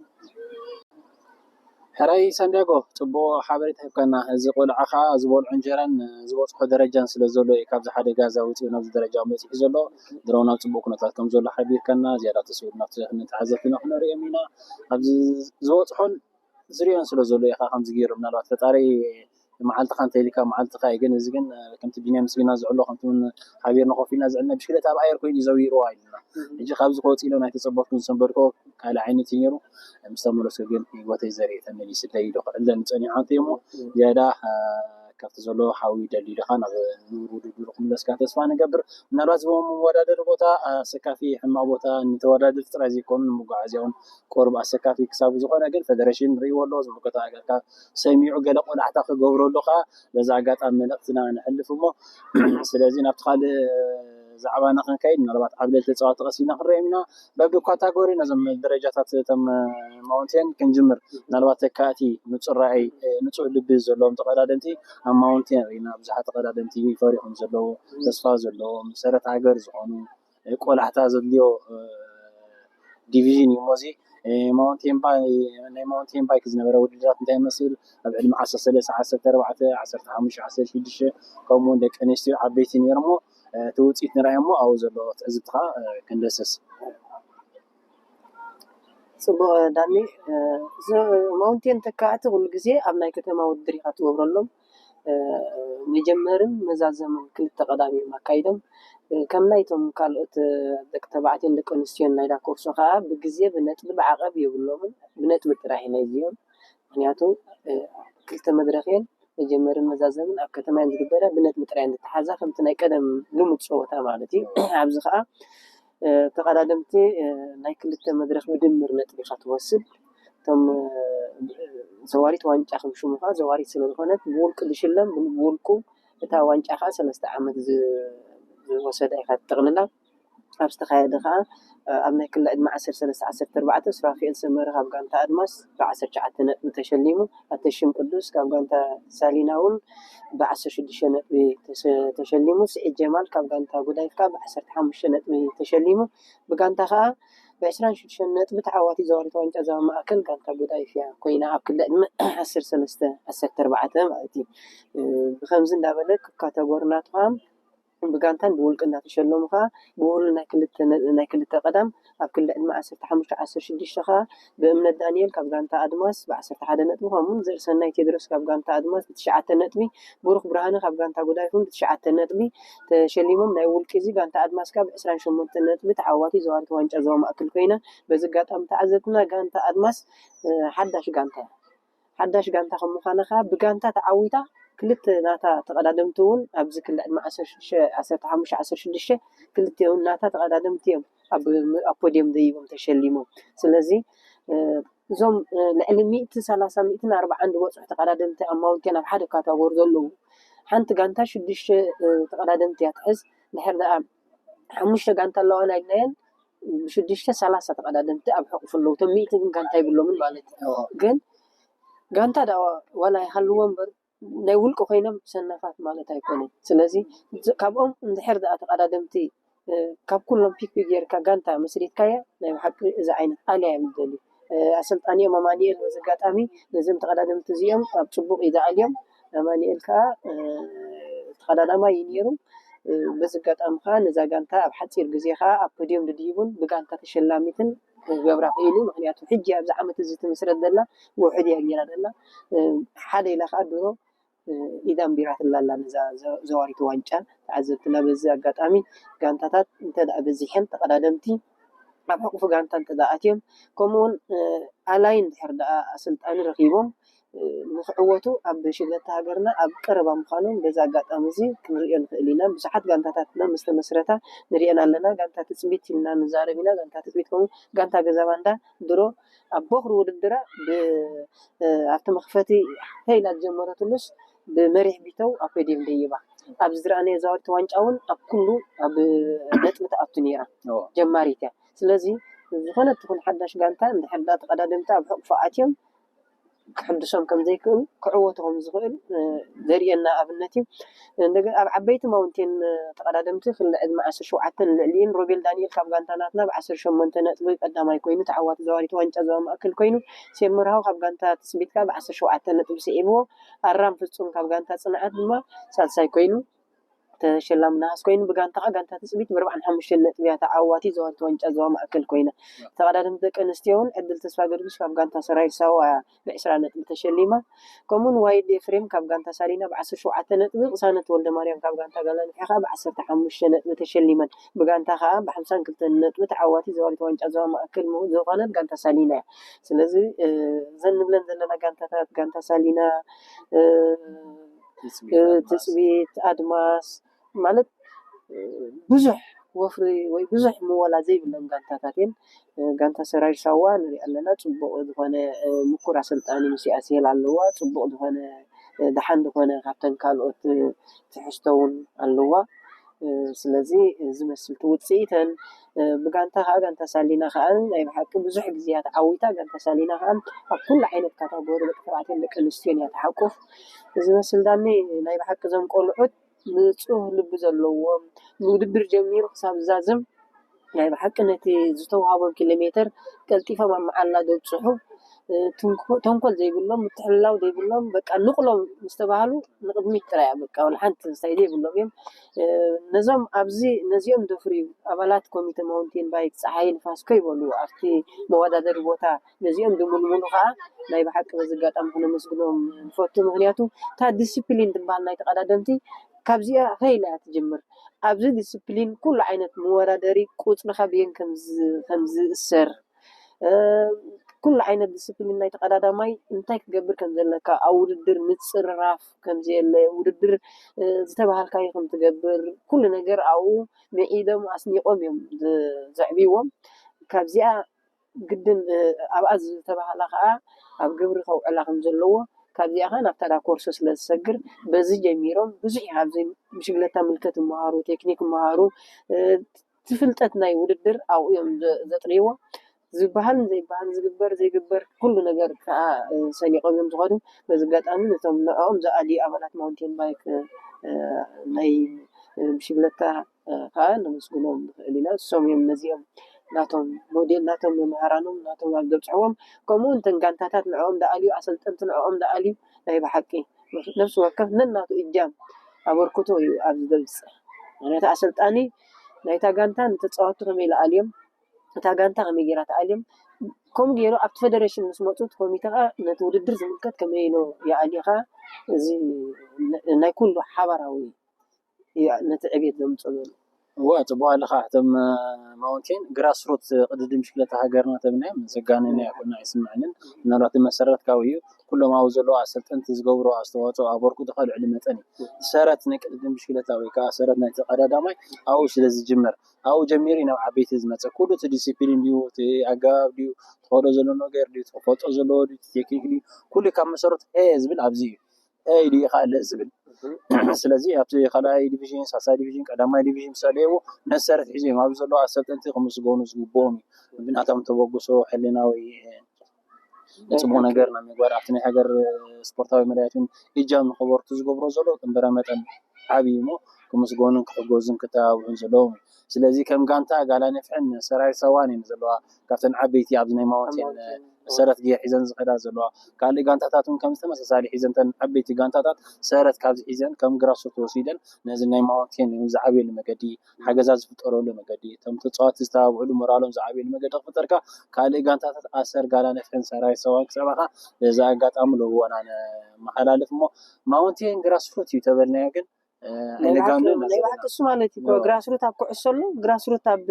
ሕራይ ሳንዲያጎ፣ ፅቡቕ ሓበሬታ ሂብካና። እዚ ቆልዓ ከዓ ዝበልዖ እንጀራን ዝበፅሖ ደረጃን ስለ ዘሎ እዩ ካብዚ ሓደጋ እዛ ውፅኡ ናብዚ ደረጃ መፂኡ ዘሎ። ድሮ ናብ ፅቡቕ ኩነታት ከም ዘሎ ሓቢርካና ዝያዳ ተስውር ናብቲ ክንተዓዘብትና ክነሪኦም ኢና። ኣብዚ ዝበፅሖን ዝሪኦን ስለ ዘሎ ኢኻ ከምዚ ገይሩ። ምናልባት ፈጣሪ መዓልትኻ እንተይልካ መዓልትኻ እዩ። ግን እዚ ግን ከምቲ ቢንያም ምስግና ዝዕሎ ከምቲ እውን ሓቢርና ኮፍ ኢልና ዝዕልና ብሽክሌታ ኣብ ኣየር ኮይኑ እዩ ዘዊርዋ ኢሉና። ሕጂ ካብዚ ክወፅ ኢሎም ኣይተፀበትኩን ዝሰንበድኮ ካልእ ዓይነት እዩ ነይሩ። ምስ ተመለስኩ ግን ህይወተይ ዘርኢ ተመሊስለይ ኢሉ ክዕለኒ ፀኒሑ እንተ እሞ ዝያዳ ካብቲ ዘሎ ሓዊ ደሊልኻ ናብ ንቡር ውድድሩ ክምለስካ ተስፋ ንገብር። ምናልባት እዚ መወዳደሪ ቦታ ኣሰካፊ ሕማቕ ቦታ ንተወዳደርቲ ጥራይ ዘይኮኑ ንመጓዓዝያ እውን ቁሩብ ኣሰካፊ ክሳብ ዝኾነ ግን ፈደረሽን ርእይዎ ኣለዎ ዝምልከቶ ኣካል ካብ ሰሚዑ ገለ ቆላሕታ ክገብረሉ ከዓ በዚ ኣጋጣሚ መልእኽትና ነሕልፍ እሞ ስለዚ ናብቲ ካልእ ዛዕባና ክንከይድ ምናልባት ዓብለል ተፃዋቲ ቀሲና ክንሪኦም ኢና። በቢ ካታጎሪ ነዞም ደረጃታት እቶም ማውንቴን ክንጅምር ምናልባት ተካእቲ ንፁር ራእይ ንፁህ ልቢ ዘለዎም ተቐዳደምቲ ኣብ ማውንቴን ርኢና ብዙሓት ተቐዳደምቲ ፈሪሖም ዘለዉ ተስፋ ዘለዎም ሰረት ሃገር ዝኾኑ ቆላሕታ ዘድልዮ ዲቪዥን እዩ እሞ እዚ ማውንቴን ባይ ናይ ማውንቴን ባይክ ዝነበረ ውድድራት እንታይ ይመስል ኣብ ዕድመ ዓሰርተ ሰለስተ ዓሰርተ ኣርባዕተ ዓሰርተ ሓሙሽተ ዓሰርተ ሽዱሽተ ከምኡ እውን ደቂ ኣንስትዮ ዓበይቲ ነይሮሞ እቲ ውፅኢት ንርኣዮ እሞ ኣብኡ ዘሎ ትዕዝብትኻ ክንደስስ ፅቡቅ ዳኒ። እዚ ማውንቴን ተካእቲ ኩሉ ግዜ ኣብ ናይ ከተማ ውድድር ኢካ ትገብረሎም። መጀመርን መዛዘምን ክልተ ቀዳም እዮም ኣካይዶም። ከም ናይቶም ካልኦት ደቂ ተባዕትዮን ደቂ ኣንስትዮን ናይ ዳኮርሶ ከዓ ብግዜ ብነጥቢ ብዓቐብ የብሎምን። ብነጥቢ ጥራሕ እዩ ናይዚኦም። ምክንያቱ ክልተ መድረክ እየን። መጀመርን መዛዘምን ኣብ ከተማ እየን ዝግበራ። ብነጥቢ ጥራሕ እየን ዝተሓዛ ከምቲ ናይ ቀደም ልሙድ ፀወታ ማለት እዩ። ኣብዚ ከዓ ተቐዳደምቲ ናይ ክልተ መድረክ ብድምር ነጥቢ ኢኻ ትወስድ። እቶም ዘዋሪት ዋንጫ ከም ሽሙ ከዓ ዘዋሪት ስለ ዝኾነት ብውልቂ ዝሽለም ብውልቁ እታ ዋንጫ ከዓ ሰለስተ ዓመት ዝወሰዳ ኢኻ ትጠቕልላ። ኣብ ዝተኻየደ ከዓ ኣብ ናይ ክልል ዕድመ ዓሰርተ ሰለስተ ዓሰርተ ኣርባዕተ ሱራፊኤል ሰመረ ካብ ጋንታ ኣድማስ ብዓሰርተ ትሽዓተ ነጥቢ ተሸሊሙ፣ ኣተሽም ቅዱስ ካብ ጋንታ ሳሊና እውን ብዓሰርተ ሽዱሽተ ነጥቢ ተሸሊሙ፣ ስዒድ ጀማል ካብ ጋንታ ጉዳይፍ ከዓ ብዓሰርተ ሓሙሽተ ነጥቢ ተሸሊሙ። ብጋንታ ከዓ ብዕስራን ሽዱሽተን ነጥቢ ተዓዋቲ ዘዋሪት ዋንጫ ዞባ ማእከል ጋንታ ጉዳይፍ እያ ኮይና ኣብ ክልል ዕድመ ዓሰርተ ሰለስተ ዓሰርተ ኣርባዕተ ማለት እዩ። ብከምዚ እንዳበለ ካተጎሪ ናቱ ከዓ ብጋንታን ብውልቂ እንዳተሸለሙ ከዓ ብውህሉል ናይ ክልተ ናይ ክልተ ቀዳም ኣብ ክልል ዕድመ ዓሰርተ ሓሙሽተ ዓሰርተ ሽዱሽተ ከዓ ብእምነት ዳንኤል ካብ ጋንታ ኣድማስ ብዓሰርተ ሓደ ነጥቢ ከምኡውን ዘርእሰናይ ቴድሮስ ካብ ጋንታ ኣድማስ ብትሽዓተ ነጥቢ ብሩክ ብርሃነ ካብ ጋንታ ጉዳይፍ እውን ብትሽዓተ ነጥቢ ተሸሊሞም ናይ ውልቂ እዚ ጋንታ ኣድማስ ከዓ ብዕስራን ሸሞንተን ነጥቢ ተዓዋቲ ዘዋሪት ዋንጫ ዞባ ማእከል ኮይና በዚ ኣጋጣሚ ተዓዘብትና ጋንታ ኣድማስ ሓዳሽ ጋንታ ሓዳሽ ጋንታ ከም ምዃና ከዓ ብጋንታ ተዓዊታ ክልተ ናታ ተቐዳደምቲ እውን ኣብዚ ክልል ዕድመ ዓሰርተ ሽዱሽተ ዓሰርተ ሓሙሽተ ዓሰርተ ሽዱሽተ ክልቲኦም ናታ ተቐዳደምቲ እዮም ኣብ ፖድየም ደይቦም ተሸሊሞም። ስለዚ እዞም ልዕሊ ሚእቲ ሰላሳ ሚእትን ኣርባዓን ዝበፅሑ ተቐዳደምቲ ኣብ ማውንቴን ኣብ ሓደ ካታጎሪ ዘለዉ ሓንቲ ጋንታ ሽዱሽተ ተቐዳደምቲ እያ ትሕዝ። ድሕር ደኣ ሓሙሽተ ጋንታ ኣለዋ ናይናየን ብሽዱሽተ ሰላሳ ተቐዳደምቲ ኣብ ሕቑፍ ኣለዉ። እቶም ሚእቲ ግን ጋንታ የብሎምን ማለት እዩ። ግን ጋንታ ደኣ ዋላ ይሃልዎ እምበር ናይ ውልቂ ኮይኖም ሰናፋት ማለት ኣይኮነን። ስለዚ ካብኦም እንድሕር ደኣ ተቐዳደምቲ ካብ ኩሎም ፒክ ፒክ ጌርካ ጋንታ መስሪትካያ ናይ ብሓቂ እዚ ዓይነት ኣልያ እዮም ዝደልዩ። ኣሰልጣኒኦም ኣማኒኤል በዚ ኣጋጣሚ ነዞም ተቐዳደምቲ እዚኦም ኣብ ፅቡቕ እዩ ዝኣልዮም። ኣማኒኤል ከዓ ተቐዳዳማይ እዩ ነይሩ። በዚ ኣጋጣሚ ከዓ ነዛ ጋንታ ኣብ ሓፂር ግዜ ከዓ ኣብ ፖድዮም ድድይቡን ብጋንታ ተሸላሚትን ክገብራ ክኢሉ። ምክንያቱ ሕጂ ኣብዚ ዓመት እዚ ትምስረት ዘላ ውሕድ እያ ገይራ ዘላ። ሓደ ኢላ ከዓ ድሮ ኢዳ ኣንቢራትላ ኣላ ነዛ ዘዋሪት ዋንጫ። ተዓዘብትና በዚ ኣጋጣሚ ጋንታታት እንተ ደኣ በዚሐን ተቐዳደምቲ ኣብ ሕቑፊ ጋንታ እንተ ደኣ ኣትዮም ከምኡውን ኣላይ እንድሕር ደኣ ኣሰልጣኒ ረኺቦም ንክዕወቱ ኣብ ሽግለታ ሃገርና ኣብ ቀረባ ምዃኖም በዚ ኣጋጣሚ እዚ ክንሪኦ ንኽእል ኢና። ብዙሓት ጋንታታትና ምስ ተመስረታ ንሪአን ኣለና። ጋንታ ትፅቢት ኢልና ንዛረብ ኢና። ጋንታ ትፅቢት ከምኡ ጋንታ ገዛ ባንዳ ድሮ ኣብ ቦኽሪ ውድድራ ብ ኣብቲ መኽፈቲ ሄይላ ዝጀመረትሉስ ብመሪሕ ቢተው ኣብ ፖድየም ደይባ ኣብዚ ዝረኣናዮ ዛወርቲ ዋንጫ እውን ኣብ ኩሉ ኣብ ነጥቢ ትኣቱ ነይራ ጀማሪት እያ። ስለዚ ዝኾነ ትኹን ሓዳሽ ጋንታ እንድሕር ዳ ተቐዳደምቲ ኣብ ሕቑፎ ኣትዮም ክሕድሶም ከም ዘይክእል ክዕወቱ ከም ዝኽእል ዘርእየና ኣብነት እዩ። እንደገና ኣብ ዓበይቲ ማውንቴን ተቐዳደምቲ ክልተ ዕድመ ዓሰርተ ሸውዓተ ንልዕሊኡን ሮቤል ዳንኤል ካብ ጋንታ ናትና ብ ዓሰርተ ሸሞንተ ነጥቢ ቀዳማይ ኮይኑ ተዓዋቲ ዘዋሪት ዋንጫ ዞባ ማእከል ኮይኑ ሴን መርሃው ካብ ጋንታ ትጽቢት ከኣ ብ ዓሰርተ ሸውዓተ ነጥቢ ስዒብዎ ኣራም ፍጹም ካብ ጋንታ ጽንዓት ድማ ሳልሳይ ኮይኑ ተሸላሚ ነሃስ ኮይኑ ብጋንታ ከኣ ጋንታ ትጽቢት ብ ኣርባዓን ሓሙሽተን ነጥቢ እያ ተዓዋቲ ዘዋሪት ዋንጫ ዞባ ማእከል ኮይና። ተቐዳደምቲ ደቂ ኣንስትዮ እውን ዕድል ተስፋ ገርግሽ ካብ ጋንታ ሰራዊት ሳዋ እያ ብ ዕስራ ነጥቢ ተሸሊማ። ከምኡውን ዋይድ ኤፍሬም ካብ ጋንታ ሳሊና ብ ዓሰርተ ሸውዓተ ነጥቢ፣ ቅሳነት ወልደማርያም ካብ ጋንታ ጋላንፍሒ ከኣ ብ ዓሰርተ ሓሙሽተ ነጥቢ ተሸሊመን። ብጋንታ ከኣ ብ ሓምሳን ክልተን ነጥቢ ተዓዋቲ ዘዋሪት ዋንጫ ዞባ ማእከል ዝኾነት ጋንታ ሳሊና እያ። ስለዚ እዘን ንብለን ዘለና ጋንታታት ጋንታ ሳሊና፣ ትጽቢት፣ ኣድማስ ማለት ብዙሕ ወፍሪ ወይ ብዙሕ ምወላ ዘይብለን ጋንታታት እየን። ጋንታ ሰራዊት ሳዋ ንሪኣ ኣለና። ጽቡቕ ዝኾነ ምኩር ኣሰልጣኒ ምስ ኣስሄል ኣለዋ። ጽቡቕ ዝኾነ ደሓን ዝኾነ ካብተን ካልኦት ትሕዝቶ እውን ኣለዋ። ስለዚ ዝመስል እቲ ውፅኢተን ብጋንታ ከዓ ጋንታ ሳሊና ከዓ ናይ ብሓቂ ብዙሕ ግዜያት ዓዊታ። ጋንታ ሳሊና ከዓ ኣብ ኩሉ ዓይነት ካታጎሪ ደቂ ተባዕትዮን ደቂ ኣንስትዮን እያ ትሓቁፍ። ዝመስል ዳኒ ናይ ብሓቂ እዞም ቆልዑት ንፁህ ልቢ ዘለዎም ንውድድር ጀሚሩ ክሳብ ዝዛዝም ናይ ብሓቂ ነቲ ዝተዋሃቦም ኪሎ ሜትር ቀልጢፎም ኣብ መዓላ ዘብፅሑ ተንኮል ዘይብሎም ምትሕልላው ዘይብሎም በቃ ንቕሎም ምስተባህሉ ንቕድሚት ጥራይ በቃ ወላ ሓንቲ ስታይ ዘይብሎም እዮም። ነዞም ኣብዚ ነዚኦም ዘፍርዩ ኣባላት ኮሚተ ማውንቴን ባይክ ፀሓይ ንፋስ ከይበሉ ኣብቲ መወዳደሪ ቦታ ነዚኦም ዝምልምሉ ከዓ ናይ ብሓቂ በዚ ኣጋጣሚ ክነመስግኖም ንፈቱ። ምክንያቱ እታ ዲስፕሊን ትበሃል ናይ ተቐዳደምቲ ካብዚኣ ከይላ እያ ትጅምር። ኣብዚ ዲስፕሊን ኩሉ ዓይነት መወዳደሪ ቁፅርኻ ብየን ከምዝእሰር ኩሉ ዓይነት ዲስፕሊን ናይ ተቐዳዳማይ እንታይ ክትገብር ከም ዘለካ ኣብ ውድድር ምፅርራፍ ከምዘየለ ውድድር ዝተባሃልካዮ ከም ትገብር ኩሉ ነገር ኣብኡ ምዒዶም ኣስኒቖም እዮም ዘዕብይዎም። ካብዚኣ ግድን ኣብኣ ዝተባህላ ከዓ ኣብ ግብሪ ከውዕላ ከም ዘለዎ ካብዚኣ ከዓ ናብታ ዳ ኮርሶ ስለ ዝሰግር በዚ ጀሚሮም ብዙሕ ኣብዚ ብሽግለታ ምልከት ይመሃሩ፣ ቴክኒክ ይመሃሩ፣ እቲ ፍልጠት ናይ ውድድር ኣብኡ እዮም ዘጥርይዎ። ዝበሃልን ዘይበሃልን ዝግበር ዘይግበር ኩሉ ነገር ከዓ ሰኒቖም እዮም ዝኸዱ። በዚ ኣጋጣሚ ነቶም ንዕኦም ዝኣልዩ ኣባላት ማውንቴን ባይክ ናይ ብሽግለታ ከዓ ነመስግኖም ንኽእል ኢና። እሶም እዮም ነዚኦም ናቶም ሞዴል ናቶም መምሃራኖም ናቶም ኣብ ዘብፅሕዎም ከምኡ እውን ተን ጋንታታት ንዕኦም ዝኣልዩ ኣሰልጠንቲ ንዕኦም ዝኣልዩ ናይ ብሓቂ ነፍሲ ወከፍ ነናቱ እጃም ኣበርክቶ እዩ ኣብዚ ዘብፅሕ። ምክንያቱ ኣሰልጣኒ ናይታ ጋንታ ንተፃወቱ ከመይ ዝኣልዮም እታ ጋንታ ከመይ ገይራ ትኣልዮም ከምኡ ገይሩ ኣብቲ ፌደሬሽን ምስ መፁ እቲ ኮሚተ ከዓ ነቲ ውድድር ዝምልከት ከመይ ኢሉ ይኣልዩ ከዓ እዚ ናይ ኩሉ ሓባራዊ ነቲ ዕቤት ዘምፅእ ዘሎ። እዋ ፅቡቅ ኣለካ። እቶም ማውንቴን ግራስሩት ቅድድም ብሽክለታ ሃገርና ተብናዮም ዘጋነነ ኣይኮና ኣይስምዐንን። ምናልባት መሰረት ካብኡ እዩ። ኩሎም ኣብኡ ዘለዉ ኣሰልጠንቲ ዝገብሮ ኣስተዋፅኦ ኣበርክቶ ካብ ልዕሊ መጠን እዩ። ሰረት ናይ ቅድድም ብሽክለታ ወይ ከዓ ሰረት ናይ ተቐዳዳማይ ኣብኡ ስለ ዝጅመር ኣብኡ ጀሚሩ እዩ ናብ ዓበይቲ ዝመፀ። ኩሉ እቲ ዲሲፕሊን ድዩ እቲ ኣገባብ ድዩ ትኸዶ ዘሎ ነገር ድዩ ትፈልጦ ዘለዎ ድዩ ቴክኒክ ድዩ ኩሉ ካብ መሰረቱ ዝብል ኣብዚ እዩ። ኢሉ ይኽኣለ ዝብል ስለዚ ኣብቲ ካልኣይ ዲቪዥን ሳልሳይ ዲቪዥን ቀዳማይ ዲቪዥን ምስ ኣለዎ ነቲ ሰረት ሒዞም ኣብዚ ዘለዉ ኣሰልጠንቲ ክምስገኑ ዝግብኦም እዩ ብናቶም ተበግሶ ሕልናዊ ፅቡቅ ነገር ናብ ምግባር ኣብቲ ናይ ሃገር ስፖርታዊ መዳያትን እጃም ንክበርቱ ዝገብሮ ዘሎ ጥንበረ መጠን ዓብዪ እሞ ክምስገኑን ክሕገዙን ክተባብዑን ዘለዎም እዩ ስለዚ ከም ጋንታ ጋላ ነፍሕን ሰራዊት ሰዋን እየን ዘለዋ ካብተን ዓበይቲ ኣብዚ ናይ ማውንቴን ሰረት ጌር ሒዘን ዝኸዳ ዘለዋ ካልእ ጋንታታት እውን ከምዚ ተመሳሳሊ ሒዘን ተን ዓበይቲ ጋንታታት ሰረት ካብዚ ሒዘን ከም ግራስሩት ወሲደን ነዚ ናይ ማውንቴን እውን ዝዓብየሉ መገዲ ሓገዛ ዝፍጠረሉ መገዲ እቶም ተፃዋቲ ዝተባብዕሉ ሞራሎም ዝዓብየሉ መገዲ ክፍጠርካ ካልእ ጋንታታት ኣሰር ጋላ ነፍሕን ሰራዊት ሰዋን ክፀባኻ በዚ ኣጋጣሚ ልውወና ነመሓላልፍ እሞ ማውንቴን ግራስሩት እዩ ተበልናዮ ግን ናይ ብሓቂ እሱ ማለት እዩ ግራስሩት ኣብ ኩዕሶ ኣሎ ግራስሩት ኣብ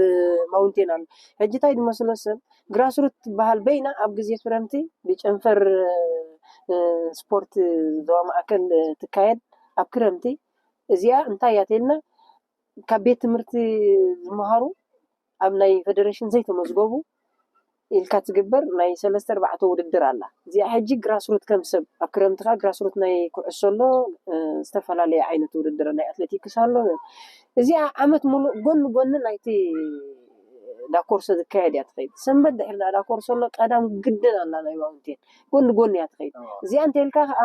ማውንቴን ኣሎ ሕጂ እንታይ ዝመስሎ ሰብ ግራስሩት ትበሃል በይና ኣብ ግዜ ክረምቲ ብጨንፈር ስፖርት ዞባ ማእከል ትካየድ ኣብ ክረምቲ። እዚኣ እንታይ እያ ተልና፣ ካብ ቤት ትምህርቲ ዝመሃሩ ኣብ ናይ ፌደሬሽን ዘይተመዝገቡ ኢልካ ትግበር ናይ ሰለስተ ኣርባዕተ ውድድር ኣላ። እዚኣ ሕጂ ግራስሩት ከም ሰብ ኣብ ክረምትኻ ግራስሩት ናይ ኩዕሶ ኣሎ፣ ዝተፈላለዩ ዓይነት ውድድር ናይ ኣትሌቲክስ ኣሎ። እዚኣ ዓመት ሙሉእ ጎኒ ጎኒ ናይቲ ዳኮርሶ ዝካየድ እያ ትኸይድ። ሰንበት ድሕሪ ዳኮርሶ ኣሎ፣ ቀዳም ግድን ኣላ ናይ ማውንቴን ጎኒ ጎኒ እያ ትኸይድ። እዚኣ እንተልካ ከዓ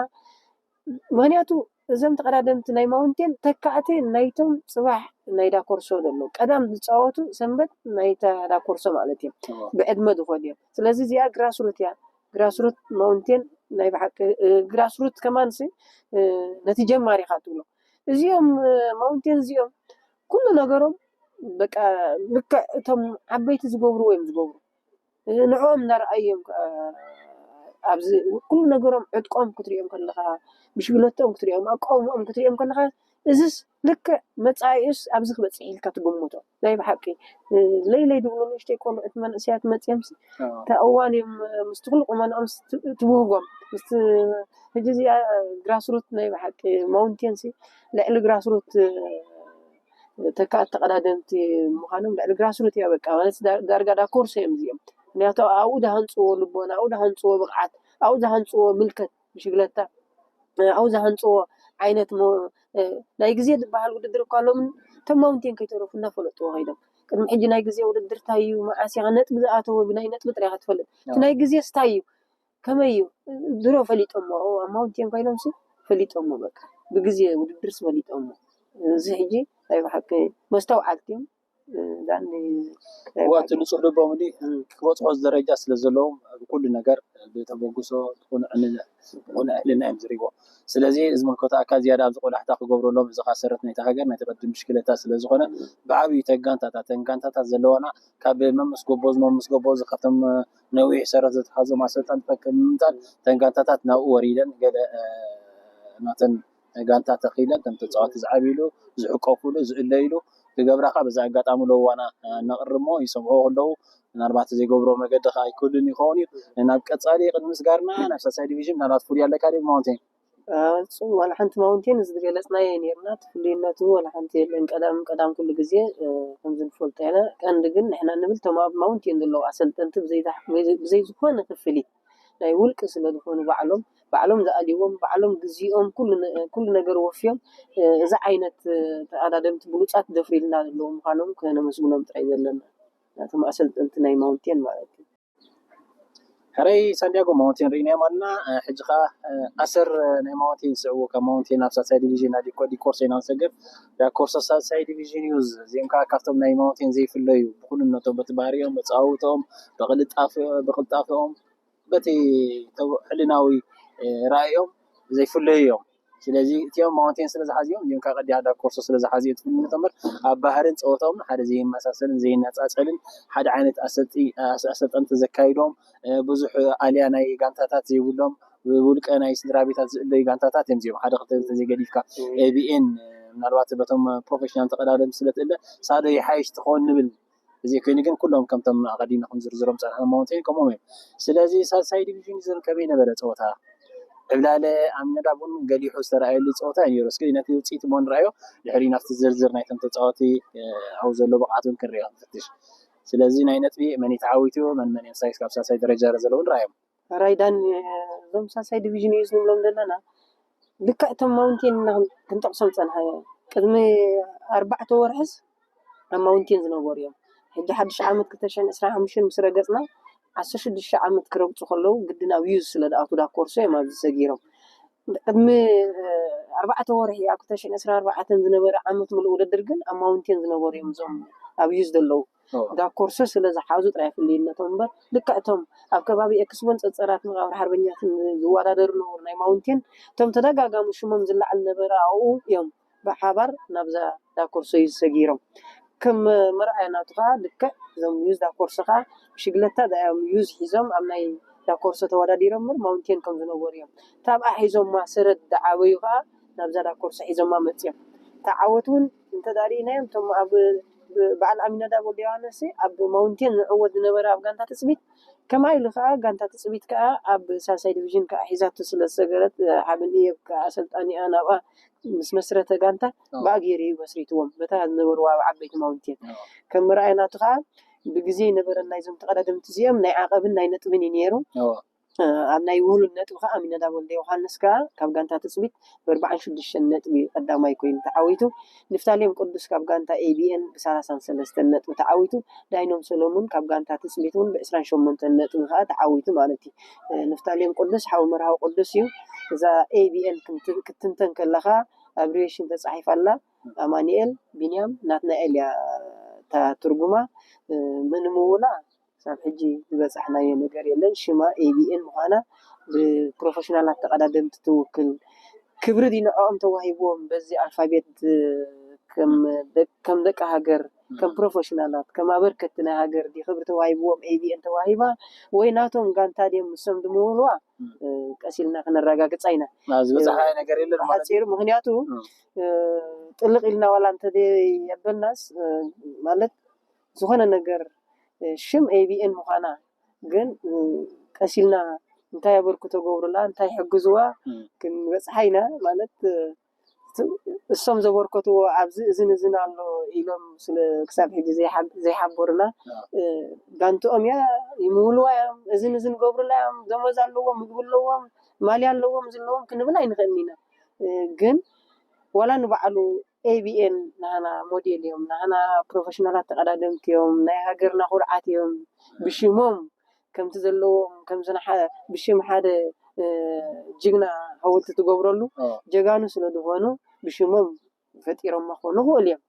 ምክንያቱ እዞም ተቐዳደምቲ ናይ ማውንቴን ተካእቲ ናይቶም ፅባሕ ናይ ዳኮርሶ ዘሎ ቀዳም ዝፃወቱ ሰንበት ናይ ዳኮርሶ ማለት እዮም። ብዕድመ ዝኾኑ እዮም። ስለዚ እዚኣ ግራስሩት እያ። ግራስሩት ማውንቴን ናይ ብሓቂ ግራስሩት ከማን ሲ ነቲ ጀማሪ ኢኻ ትብሎ። እዚኦም ማውንቴን እዚኦም ኩሉ ነገሮም በቃ ልክዕ እቶም ዓበይቲ ዝገብርዎ እዮም ዝገብሩ። ንዕኦም እናረኣዮም ኣብዚ ኩሉ ነገሮም ዕጥቆም ክትሪኦም ከለኻ፣ ብሽግለቶም ክትሪኦም፣ ኣቃውሞኦም ክትሪኦም ከለኻ፣ እዝስ ልክዕ መጻኢኡስ ኣብዚ ክበጽሕ ኢልካ ትግምቶ። ናይ ብሓቂ ለይለይ ድብሉ ንእሽተይ ቆልዑት መንእሰያት መጺኦም እታ እዋን እዮም ምስቲ ኩሉ ቁመንኦም ትብህጎም። ምስቲ ሕጂ እዚኣ ግራስሩት ናይ ብሓቂ ማውንቴን ሲ ልዕሊ ግራስሩት ተካእቲ ተቐዳደምቲ ምዃኖም ልዕሊ ግራስሩት እያ። በቃ ማለት ዳርጋ ዳኮርሶ እዮም እዚኦም። ምክንያቱ ኣብኡ ዝሃንፅዎ ልቦና፣ ኣብኡ ዝሃንፅዎ ብቕዓት፣ ኣብኡ ዝሃንፅዎ ምልከት ብሽግለታ፣ ኣብኡ ዝሃንፅዎ ዓይነት ናይ ግዜ ዝበሃል ውድድር እኳ ኣሎምን እቶም ማውንቴን ከይተረፉ እናፈለጥዎ ከይዶም ቅድሚ ሕጂ ናይ ግዜ ውድድር እንታይ እዩ፣ መዓስ ኢኻ ነጥቢ ዝኣተወ ብናይ ነጥቢ ጥራይ ኢኻ ትፈልጥ። እቲ ናይ ግዜ ስታይ እዩ ከመይ እዩ ድሮ ፈሊጦሞ ኣብ ማውንቴን ኮይኖም ሲ ፈሊጦሞ በቃ ብግዜ ውድድርስ ፈሊጦሞ። እዚ ሕጂ ናይ ብሓቂ መስተውዓልቲ እዮም። ዳኒ እዋ እቲ ንፁህ ልቦም እንዲ ክበፅሖ ደረጃ ስለ ዘለዎም ብኩሉ ነገር ብተበግሶ ብቁንዕ ሕልና እዮም ዝሪዎ። ስለዚ ዝምልከቶ ኣካል ዝያዳ ኣብዚ ቆላሕታ ክገብረሎም እዚ ካሰረት ናይቲ ሃገር ናይቲ ቅድም ብሽክለታ ስለ ዝኾነ ብዓብዩ ተጋንታታት ተንጋንታታት ዘለዋና ካብ መምስ ጎቦ ዝመምስ ጎቦ እዚ ካብቶም ነዊሕ ሰረት ዘትሓዞም ኣሰልጠንቲ ፈክር ንምምፃእ ተንጋንታታት ናብኡ ወሪደን ገለ ናተን ጋንታ ተኺለን ከም ተፃዋቲ ዝዓብይሉ ዝሕቀፉሉ ዝእለይሉ ክገብራካ በዚ ኣጋጣሚ ለዋና ነቕርሞ ይሰምዑ ከለዉ ምናልባት ዘይገብሮ መገዲ ከዓ ኣይክህሉን ይኸውን እዩ። ናብ ቀፃሊ ቅድሚ ምስጋርና ናብ ሳልሳይ ዲቪዥን ምናልባት ፍሉይ ኣለካ ድዩ ማውንቴን? ፍፁም ዋላ ሓንቲ ማውንቴን እዚ ዝገለፅናዮ ነርና እቲ ፍሉይነቱ ዋላ ሓንቲ የለን። ቀዳም ቀዳም ኩሉ ግዜ ከምዚ ንፈልጦ ኢና። ቀንዲ ግን ንሕና ንብል እቶም ኣብ ማውንቴን ዘለዉ ኣሰልጠንቲ ብዘይ ዝኾነ ክፍሊት ናይ ውልቂ ስለ ዝኾኑ ባዕሎም ባዕሎም ዝኣልይዎም ባዕሎም ግዜኦም ኩሉ ነገር ወፍዮም እዚ ዓይነት ተቐዳደምቲ ብሉፃት ደፍሪልና ዘለዉ ምዃኖም ከነመስግኖም ጥራይ ዘለና ናቶም ኣሰልጠንቲ ናይ ማውንቴን ማለት እዩ። ሕራይ ሳንዲያጎ ማውንቴን ርኢናዮም ኣለና። ሕጂ ከዓ ኣሰር ናይ ማውንቴን ዝስዕቡ ካብ ማውንቴን ናብ ሳልሳይ ዲቪዥን ኣዲኮ ዲኮርሶ ኢና ንሰግር። ዳኮርሶ ሳልሳይ ዲቪዥን እዩ። እዚኦም ከዓ ካብቶም ናይ ማውንቴን ዘይፍለዩ ብኩልነቶም በቲ ባህሪኦም፣ በፃውቶም፣ ብቅልጣፈኦም በቲ ሕልናዊ ራእዮም ዘይፍለዩ እዮም። ስለዚ እቲኦም ማውንቴን ስለ ዝሓዝዮም እዚኦም ካብ ቀዲያ ዳኮርሶ ስለ ዝሓዝዮ ትፍልነት እምበር ኣብ ባህርን ፀወታኦም ሓደ ዘይመሳሰልን ዘይነፃፀልን ሓደ ዓይነት ኣሰልጠንቲ ዘካይዶም ብዙሕ ኣልያ ናይ ጋንታታት ዘይብሎም ብውልቀ ናይ ስድራ ቤታት ዝእለዩ ጋንታታት እዮም እዚኦም ሓደ ክልተ ዘይገዲፍካ ኤቢኤን ምናልባት በቶም ፕሮፌሽናል ተቐዳደምቲ ስለ ትእለ ሳዶ ይሓይሽ ትኸውን ንብል እዚ ኮይኑ ግን ኩሎም ከምቶም ኣቐዲምና ክንዝርዝሮም ዝፀናሕና ማውንቴን ከምኦም እዮም። ስለዚ ሳልሳይ ዲቪዥን ዝን ከመይ ነበረ ፀወታ? ዕብላለ ኣሚናዳብ እውን ገሊሑ ዝተረኣየሉ ፀወታ እዩ ነይሩ። እስኪ ነቲ ውፅኢት እሞ ንረኣዮ ድሕሪ ናብቲ ዝርዝር ናይቶም ተፃወቲ ኣብኡ ዘሎ ብቕዓት እውን ክንሪኦ ክንፍትሽ። ስለዚ ናይ ነጥቢ መን እዩ ተዓዊቱ መን መን እዮም ሳይስ ካብ ሳልሳይ ደረጃ ዘለዉ ንረኣዮም። ራይዳን እዞም ሳልሳይ ዲቪዥን እዩ ንብሎም ዘለና ልክዕ እቶም ማውንቴን ኢና ክንጠቕሶም ፀንሓ ቅድሚ ኣርባዕተ ወርሕስ ኣብ ማውንቴን ዝነበሩ እዮም። ሕጂ ሓድሽ ዓመት ክልተ ሽሕን ዕስራን ሓሙሽተን ምስ ረገፅና ዓሰርተ ሽዱሽተ ዓመት ክረግፁ ከለዉ ግድን ኣብ ዩዝ ስለ ዝኣትዉ ዳኮርሶ እዮም ኣብዚ ሰጊሮም። ቅድሚ ኣርባዕተ ወርሒ ኣብ ክልተ ሽሕን ዕስራን ኣርባዕተን ዝነበረ ዓመት ሙሉእ ውድድር ግን ኣብ ማውንቴን ዝነበሩ እዮም እዞም ኣብ ዩዝ ዘለዉ። ዳኮርሶ ስለ ዝሓዙ ጥራይ ፍልይነቶም እምበር ልክዕ እቶም ኣብ ከባቢ ኤክስፖን ፀፀራት መቃብር ሓርበኛትን ዝወዳደሩ ነበሩ ናይ ማውንቴን እቶም ተደጋጋሚ ሽሞም ዝለዓል ነበረ ኣብኡ እዮም ብሓባር ናብዛ ዳኮርሶ እዩ ዝሰጊሮም። ከም መርኣያ ናቱ ከዓ ልክዕ እዞም ዩዝ ዳኮርሶ ከዓ ብሽግለታ እዮም ዩዝ ሒዞም ኣብ ናይ ዳኮርሶ ተወዳዲሮም እምበር ማውንቴን ከም ዝነበሩ እዮም። ታብኣ ሒዞማ ሰረት ዝዓበዩ ከዓ ናብዛ ዳኮርሶ ሒዞማ መፅዮም። ተዓወት እውን እንተዳሪእናዮም እቶም ኣብ በዓል ኣሚናዳብ ወልደ ዮሃንስ ኣብ ማውንቴን ዝዕወት ዝነበረ ኣብ ጋንታ ትፅቢት ከማይ ኢሉ ከዓ ጋንታ ትፅቢት ከዓ ኣብ ሳልሳይ ዲቪዥን ከዓ ሒዛቶ ስለ ዝሰገረት፣ ሓበን እየብ ከዓ ኣሰልጣኒኣ ናብኣ ምስ መስረተ ጋንታ ብኣ ገይሩ እዩ መስሪትዎም፣ በታ ዝነበርዋ ኣብ ዓበይቲ ማውንቴን። ከም መርኣያ ናቱ ከዓ ብግዜ ነበረን ናይዞም ተቐዳደምቲ እዚኦም ናይ ዓቐብን ናይ ነጥብን እዩ ነይሩ። ኣብ ናይ ውህሉል ነጥቢ ከዓ ሚነዳ ወልደ ዮሃንስ ከዓ ካብ ጋንታ ትፅቢት ብኣርባዓን ሽዱሽተን ነጥቢ ቀዳማይ ኮይኑ ተዓዊቱ። ንፍታሌም ቅዱስ ካብ ጋንታ ኤቢኤን ብሰላሳን ሰለስተን ነጥቢ ተዓዊቱ። ዳይኖም ሰሎሙን ካብ ጋንታ ትፅቢት እውን ብዕስራን ሸሞንተን ነጥቢ ከዓ ተዓዊቱ ማለት እዩ። ንፍታሌም ቅዱስ ሓው መርሃዊ ቅዱስ እዩ። እዛ ኤቢኤን ክትንተን ከለካ ኣብሪሽን ተፃሒፋ ኣላ። ኣማኒኤል ቢንያም ናትናኤል እያ እታ ትርጉማ። ምንምውላ ክሳብ ሕጂ ዝበፃሕናዮ ነገር የለን። ሽማ ኤቢኤን ምዃና ብፕሮፌሽናላት ተቐዳደምቲ ትውክል። ክብሪ ድዩ ንዕኦም ተዋሂብዎም በዚ ኣልፋቤት ከም ደቂ ሃገር ከም ፕሮፌሽናላት ከም ኣበርከቲ ናይ ሃገር ድዩ ክብሪ ተዋሂብዎም ኤቢኤን ተዋሂባ ወይ ናቶም ጋንታ ድዮም ንሶም ድምውልዋ ቀሲልና ክነረጋግፃ ኢና። ዝበፅሓ ነገር የለን ማለት ሓፂሩ ምክንያቱ ጥልቕ ኢልና ዋላ እንተዘይኣበልናስ ማለት ዝኾነ ነገር ሽም ኤቢኤን ምዃና ግን ቀሲልና እንታይ ኣበርክቶ ገብሩላ እንታይ ሕግዝዋ ክንበፅሓ ኢና ማለት እሶም ዘበርከትዎ ኣብዚ እዝን እዝን ኣሎ ኢሎም ስለ ክሳብ ሕጂ ዘይሓበሩና ጋንትኦም እያ ይምውልዋ እዮም እዝን እዝን ገብሩላ እዮም ደሞዝ ኣለዎም ምግቢ ኣለዎም ማልያ ኣለዎም ዝለዎም ክንብል ኣይንኽእልን ኢና ግን ዋላ ንባዕሉ ኤቢኤን ናህና ሞዴል እዮም ናህና ፕሮፌሽናላት ተቐዳደምቲ እዮም ናይ ሃገርና ኩርዓት እዮም ብሽሞም ከምቲ ዘለዎም ከምዚ ብሽም ሓደ ጅግና ሃወልቲ ትገብረሉ ጀጋኑ ስለ ዝኾኑ ብሽሞም ፈጢሮማ ክኾኑ ክኽእል እዮም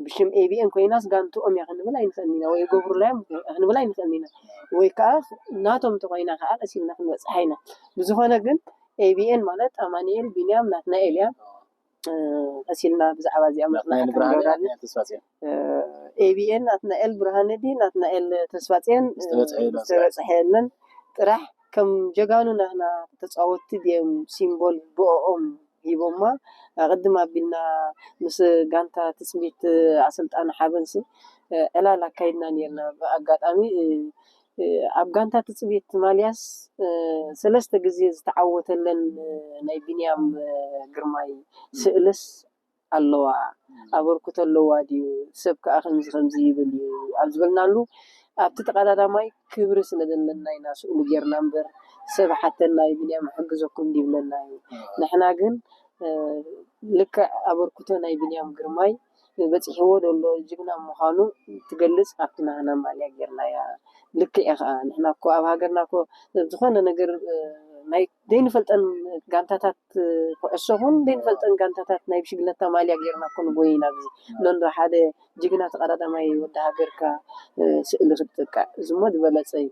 ብሽም ኤቢኤን ኮይናስ ጋንትኦም እያ ክንብል ኣይንኽእልን ኢና ወይ ገብሩላ እዮም ክንብል ኣይንኽእልን ኢና ወይ ከዓ ናቶም እንተኮይና ከዓ ቀሲልና ክንበፅሓ ኢና ብዝኾነ ግን ኤቢኤን ማለት ኣማኒኤል ቢንያም ናትናኤል እያ ቀሲልና ብዛዕባ እዚኣ መፅናዕቲ ክንገብራሉ ኤቢኤን ናትናኤል ብርሃነ ድዩ ናትናኤል ተስፋፅዮን ዝተበፅሐ የለን ጥራሕ ከም ጀጋኑ ናህና ተፃወትቲ ድዮም ሲምቦል ብኦኦም ሂቦማ ኣቐድም ኣቢልና ምስ ጋንታ ትፅቢት ኣሰልጣኒ ሓበንሲ ዕላል ኣካይድና ነርና ብኣጋጣሚ ኣብ ጋንታ ትፅቢት ማልያስ ሰለስተ ግዜ ዝተዓወተለን ናይ ቢንያም ግርማይ ስእልስ ኣለዋ ኣበርክቶ ኣለዋ ድዩ ሰብ ከዓ ከምዚ ከምዚ ይብል እዩ ኣብ ዝበልናሉ ኣብቲ ተቀዳዳማይ ክብሪ ስለ ዘለና ኢና ስእሉ ጌርና እምበር ሰብ ሓተና እዩ ቢንያም ሕግዘኩም ድይብለና እዩ ንሕና ግን ልክዕ ኣበርክቶ ናይ ቢንያም ግርማይ በፂሕዎ ዘሎ ጅግና ምዃኑ ትገልፅ ኣብቲ ናህና ማልያ ጌርናያ ልክዕ ከዓ ንሕና እኮ ኣብ ሃገርና እኮ ዝኾነ ነገር ናይ ዘይንፈልጠን ጋንታታት ኩዕሶ ኹን ዘይንፈልጠን ጋንታታት ናይ ብሽግለታ ማልያ ጌርና እኮ ንጎይን ኣብዚ ሎንዶ ሓደ ጅግና ተቐዳዳማይ ወዲ ሃገርካ ስእሊ ክትጥቅዕ እዚ እሞ ዝበለፀ እዩ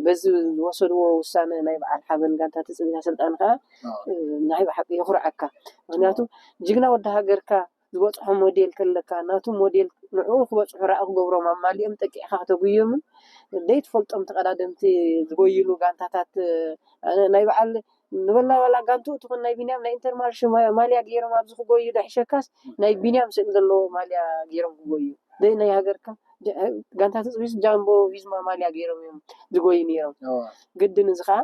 በዚ ዝወሰድዎ ውሳነ ናይ በዓል ሓበን ጋንታ ትፅቢት ኣሰልጣኒ ከዓ ናይ ብሓቂ የኹርዓካ ምክንያቱ ጅግና ወዲ ሃገርካ ዝበፅሖ ሞዴል ከለካ ናቱ ሞዴል ንዕኡ ክበፅሑ ራእ ክገብሮም ኣማሊኦም ጠቂዕካ ክተጉዮምን ዘይትፈልጦም ተቐዳደምቲ ዝጎይሉ ጋንታታት ናይ በዓል ንበልና ዋላ ጋንትኡ ትኹን ናይ ቢንያም ናይ ኢንተርማርሽ ማልያ ገይሮም ኣብዚ ክጎዩ ደሕሸካስ ናይ ቢንያም ስእሊ ዘለዎ ማልያ ገይሮም ክጎዩ ደይ ናይ ሃገርካ ጋንታ ትፅቢስ ጃምቦ ቪዝማ ማልያ ገይሮም እዮም ዝጎዩ ነይሮም ግድን እዚ ከዓ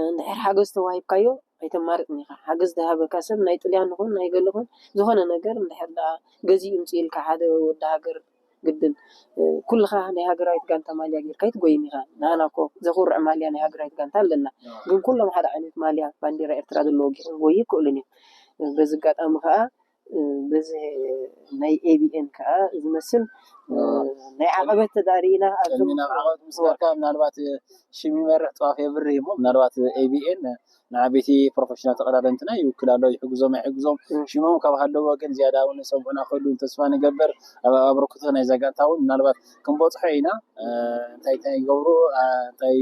እንድሕር ሓገዝ ተዋሂብካዮ ኣይተማርጥን ኢኻ ሓገዝ ዝሃበካ ሰብ ናይ ጥልያን ይኹን ናይ ገለ ይኹን ዝኾነ ነገር እንድሕር ደኣ ገዚኡ ይምፅእ ኢልካ ሓደ ወዲ ሃገር ግድን ኩልኻ ናይ ሃገራዊት ጋንታ ማልያ ጌርካ ኣይትጎይን ኢኻ ንዓና እኮ ዘኹርዕ ማልያ ናይ ሃገራዊት ጋንታ ኣለና ግን ኩሎም ሓደ ዓይነት ማልያ ባንዴራ ኤርትራ ዘለዎ ጌሮም ክጎዩ ኣይክእሉን እዮም በዚ ኣጋጣሚ ከዓ በዚ ናይ ኤቢኤን ከዓ ዝመስል ናይ ዓቐበት ተዳሪእና ኣብዞም ቅድሚ ናብ ዓቐበት ምስ በልካ ምናልባት ሽም ይመርሕ ጥዋፍ የብርህ እሞ ምናልባት ኤቢኤን ንዓበይቲ ፕሮፌሽናል ተቐዳደምትና ይውክል ኣሎ ይሕግዞም ኣይሕግዞም ሽሞም ካብ ሃለዎ ግን ዝያዳ እውን ሰምዑና ክህሉ ተስፋ ንገብር ኣብ ኣበርክቶ ናይ ዘጋንታ እውን ምናልባት ክንበፅሖ ኢና እንታይ እንታይ ይገብሩ እንታይ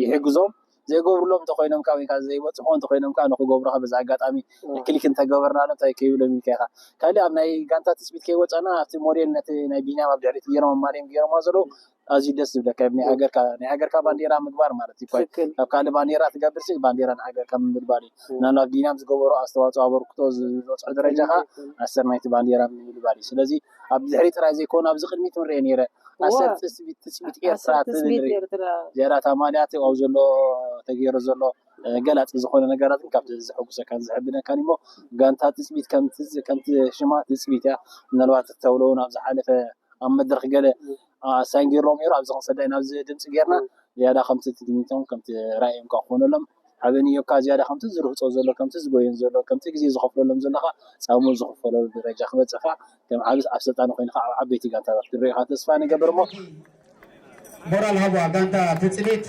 ይሕግዞም ዘይገብርሎም እንተኮይኖም ከዓ ወይከዓ ዘይበፅሖ እንተኮይኖም ከዓ ንክገብሩ ከዓ በዚ ኣጋጣሚ ክሊክ እንተገበርናሎም እንታይ ከይብሎም ኢልካ ኢካ ካልእ ኣብ ናይ ጋንታ ትፅቢት ከይወፀና ኣብቲ ሞዴል ነቲ ናይ ቢንያም ኣብ ድሕሪት ገይሮም ኣማሪም ገይሮምዋ ዘለዉ ኣዝዩ ደስ ዝብለካ እዩ። ናይ ሃገርካ ናይ ሃገርካ ባንዴራ ምግባር ማለት እዩ። ትክክል ካብ ካልእ ባንዴራ ትገብር ሲ ባንዴራ ንሃገርካ ምግባር እዩ። ምናልባት ቢንያም ዝገበሮ ኣስተዋፅኦ ኣበርክቶ ዝበፅሖ ደረጃ ከዓ ኣሰር ናይቲ ባንዴራ ምግባር እዩ። ስለዚ ኣብ ድሕሪ ጥራይ ዘይኮነ ኣብዚ ቅድሚት ንሪኦ ነይረ ኣሰር ትፅቢት ትፅቢት ኤርትራ ትብል ርኢ ዝያዳ ታማልያት ኣብ ዘሎ ተገይሩ ዘሎ ገላፂ ዝኾነ ነገራት ግን ካብቲ ዘሐጉሰካን ዘሕብነካን እሞ ጋንታ ትፅቢት ከምቲ ሽማ ትፅቢት እያ። ምናልባት ተብሎ እውን ኣብ ዝሓለፈ ኣብ መድረክ ገለ ኣሳንጊርሎም ነይሩ ኣብዚ ክንሰዳ ኢና ኣብዚ ድምፂ ጌርና ዝያዳ ከምቲ ትድሚቶም ከምቲ ራእዮም ከዓ ክኾነሎም ሓበን እዮካ ዝያዳ ከምቲ ዝርህፆ ዘሎ ከምቲ ዝጎየን ዘሎ ከምቲ ግዜ ዝኸፍለሎም ዘለካ ፃሙ ዝኽፈለሉ ደረጃ ክበፅኻ ከም ዓብስ ኣብ ስልጣን ኮይንካ ኣብ ዓበይቲ ጋንታታት ክንሪኢካ ተስፋ ንገብር እሞ ሞራል ሃዋ ጋንታ ትፅቢት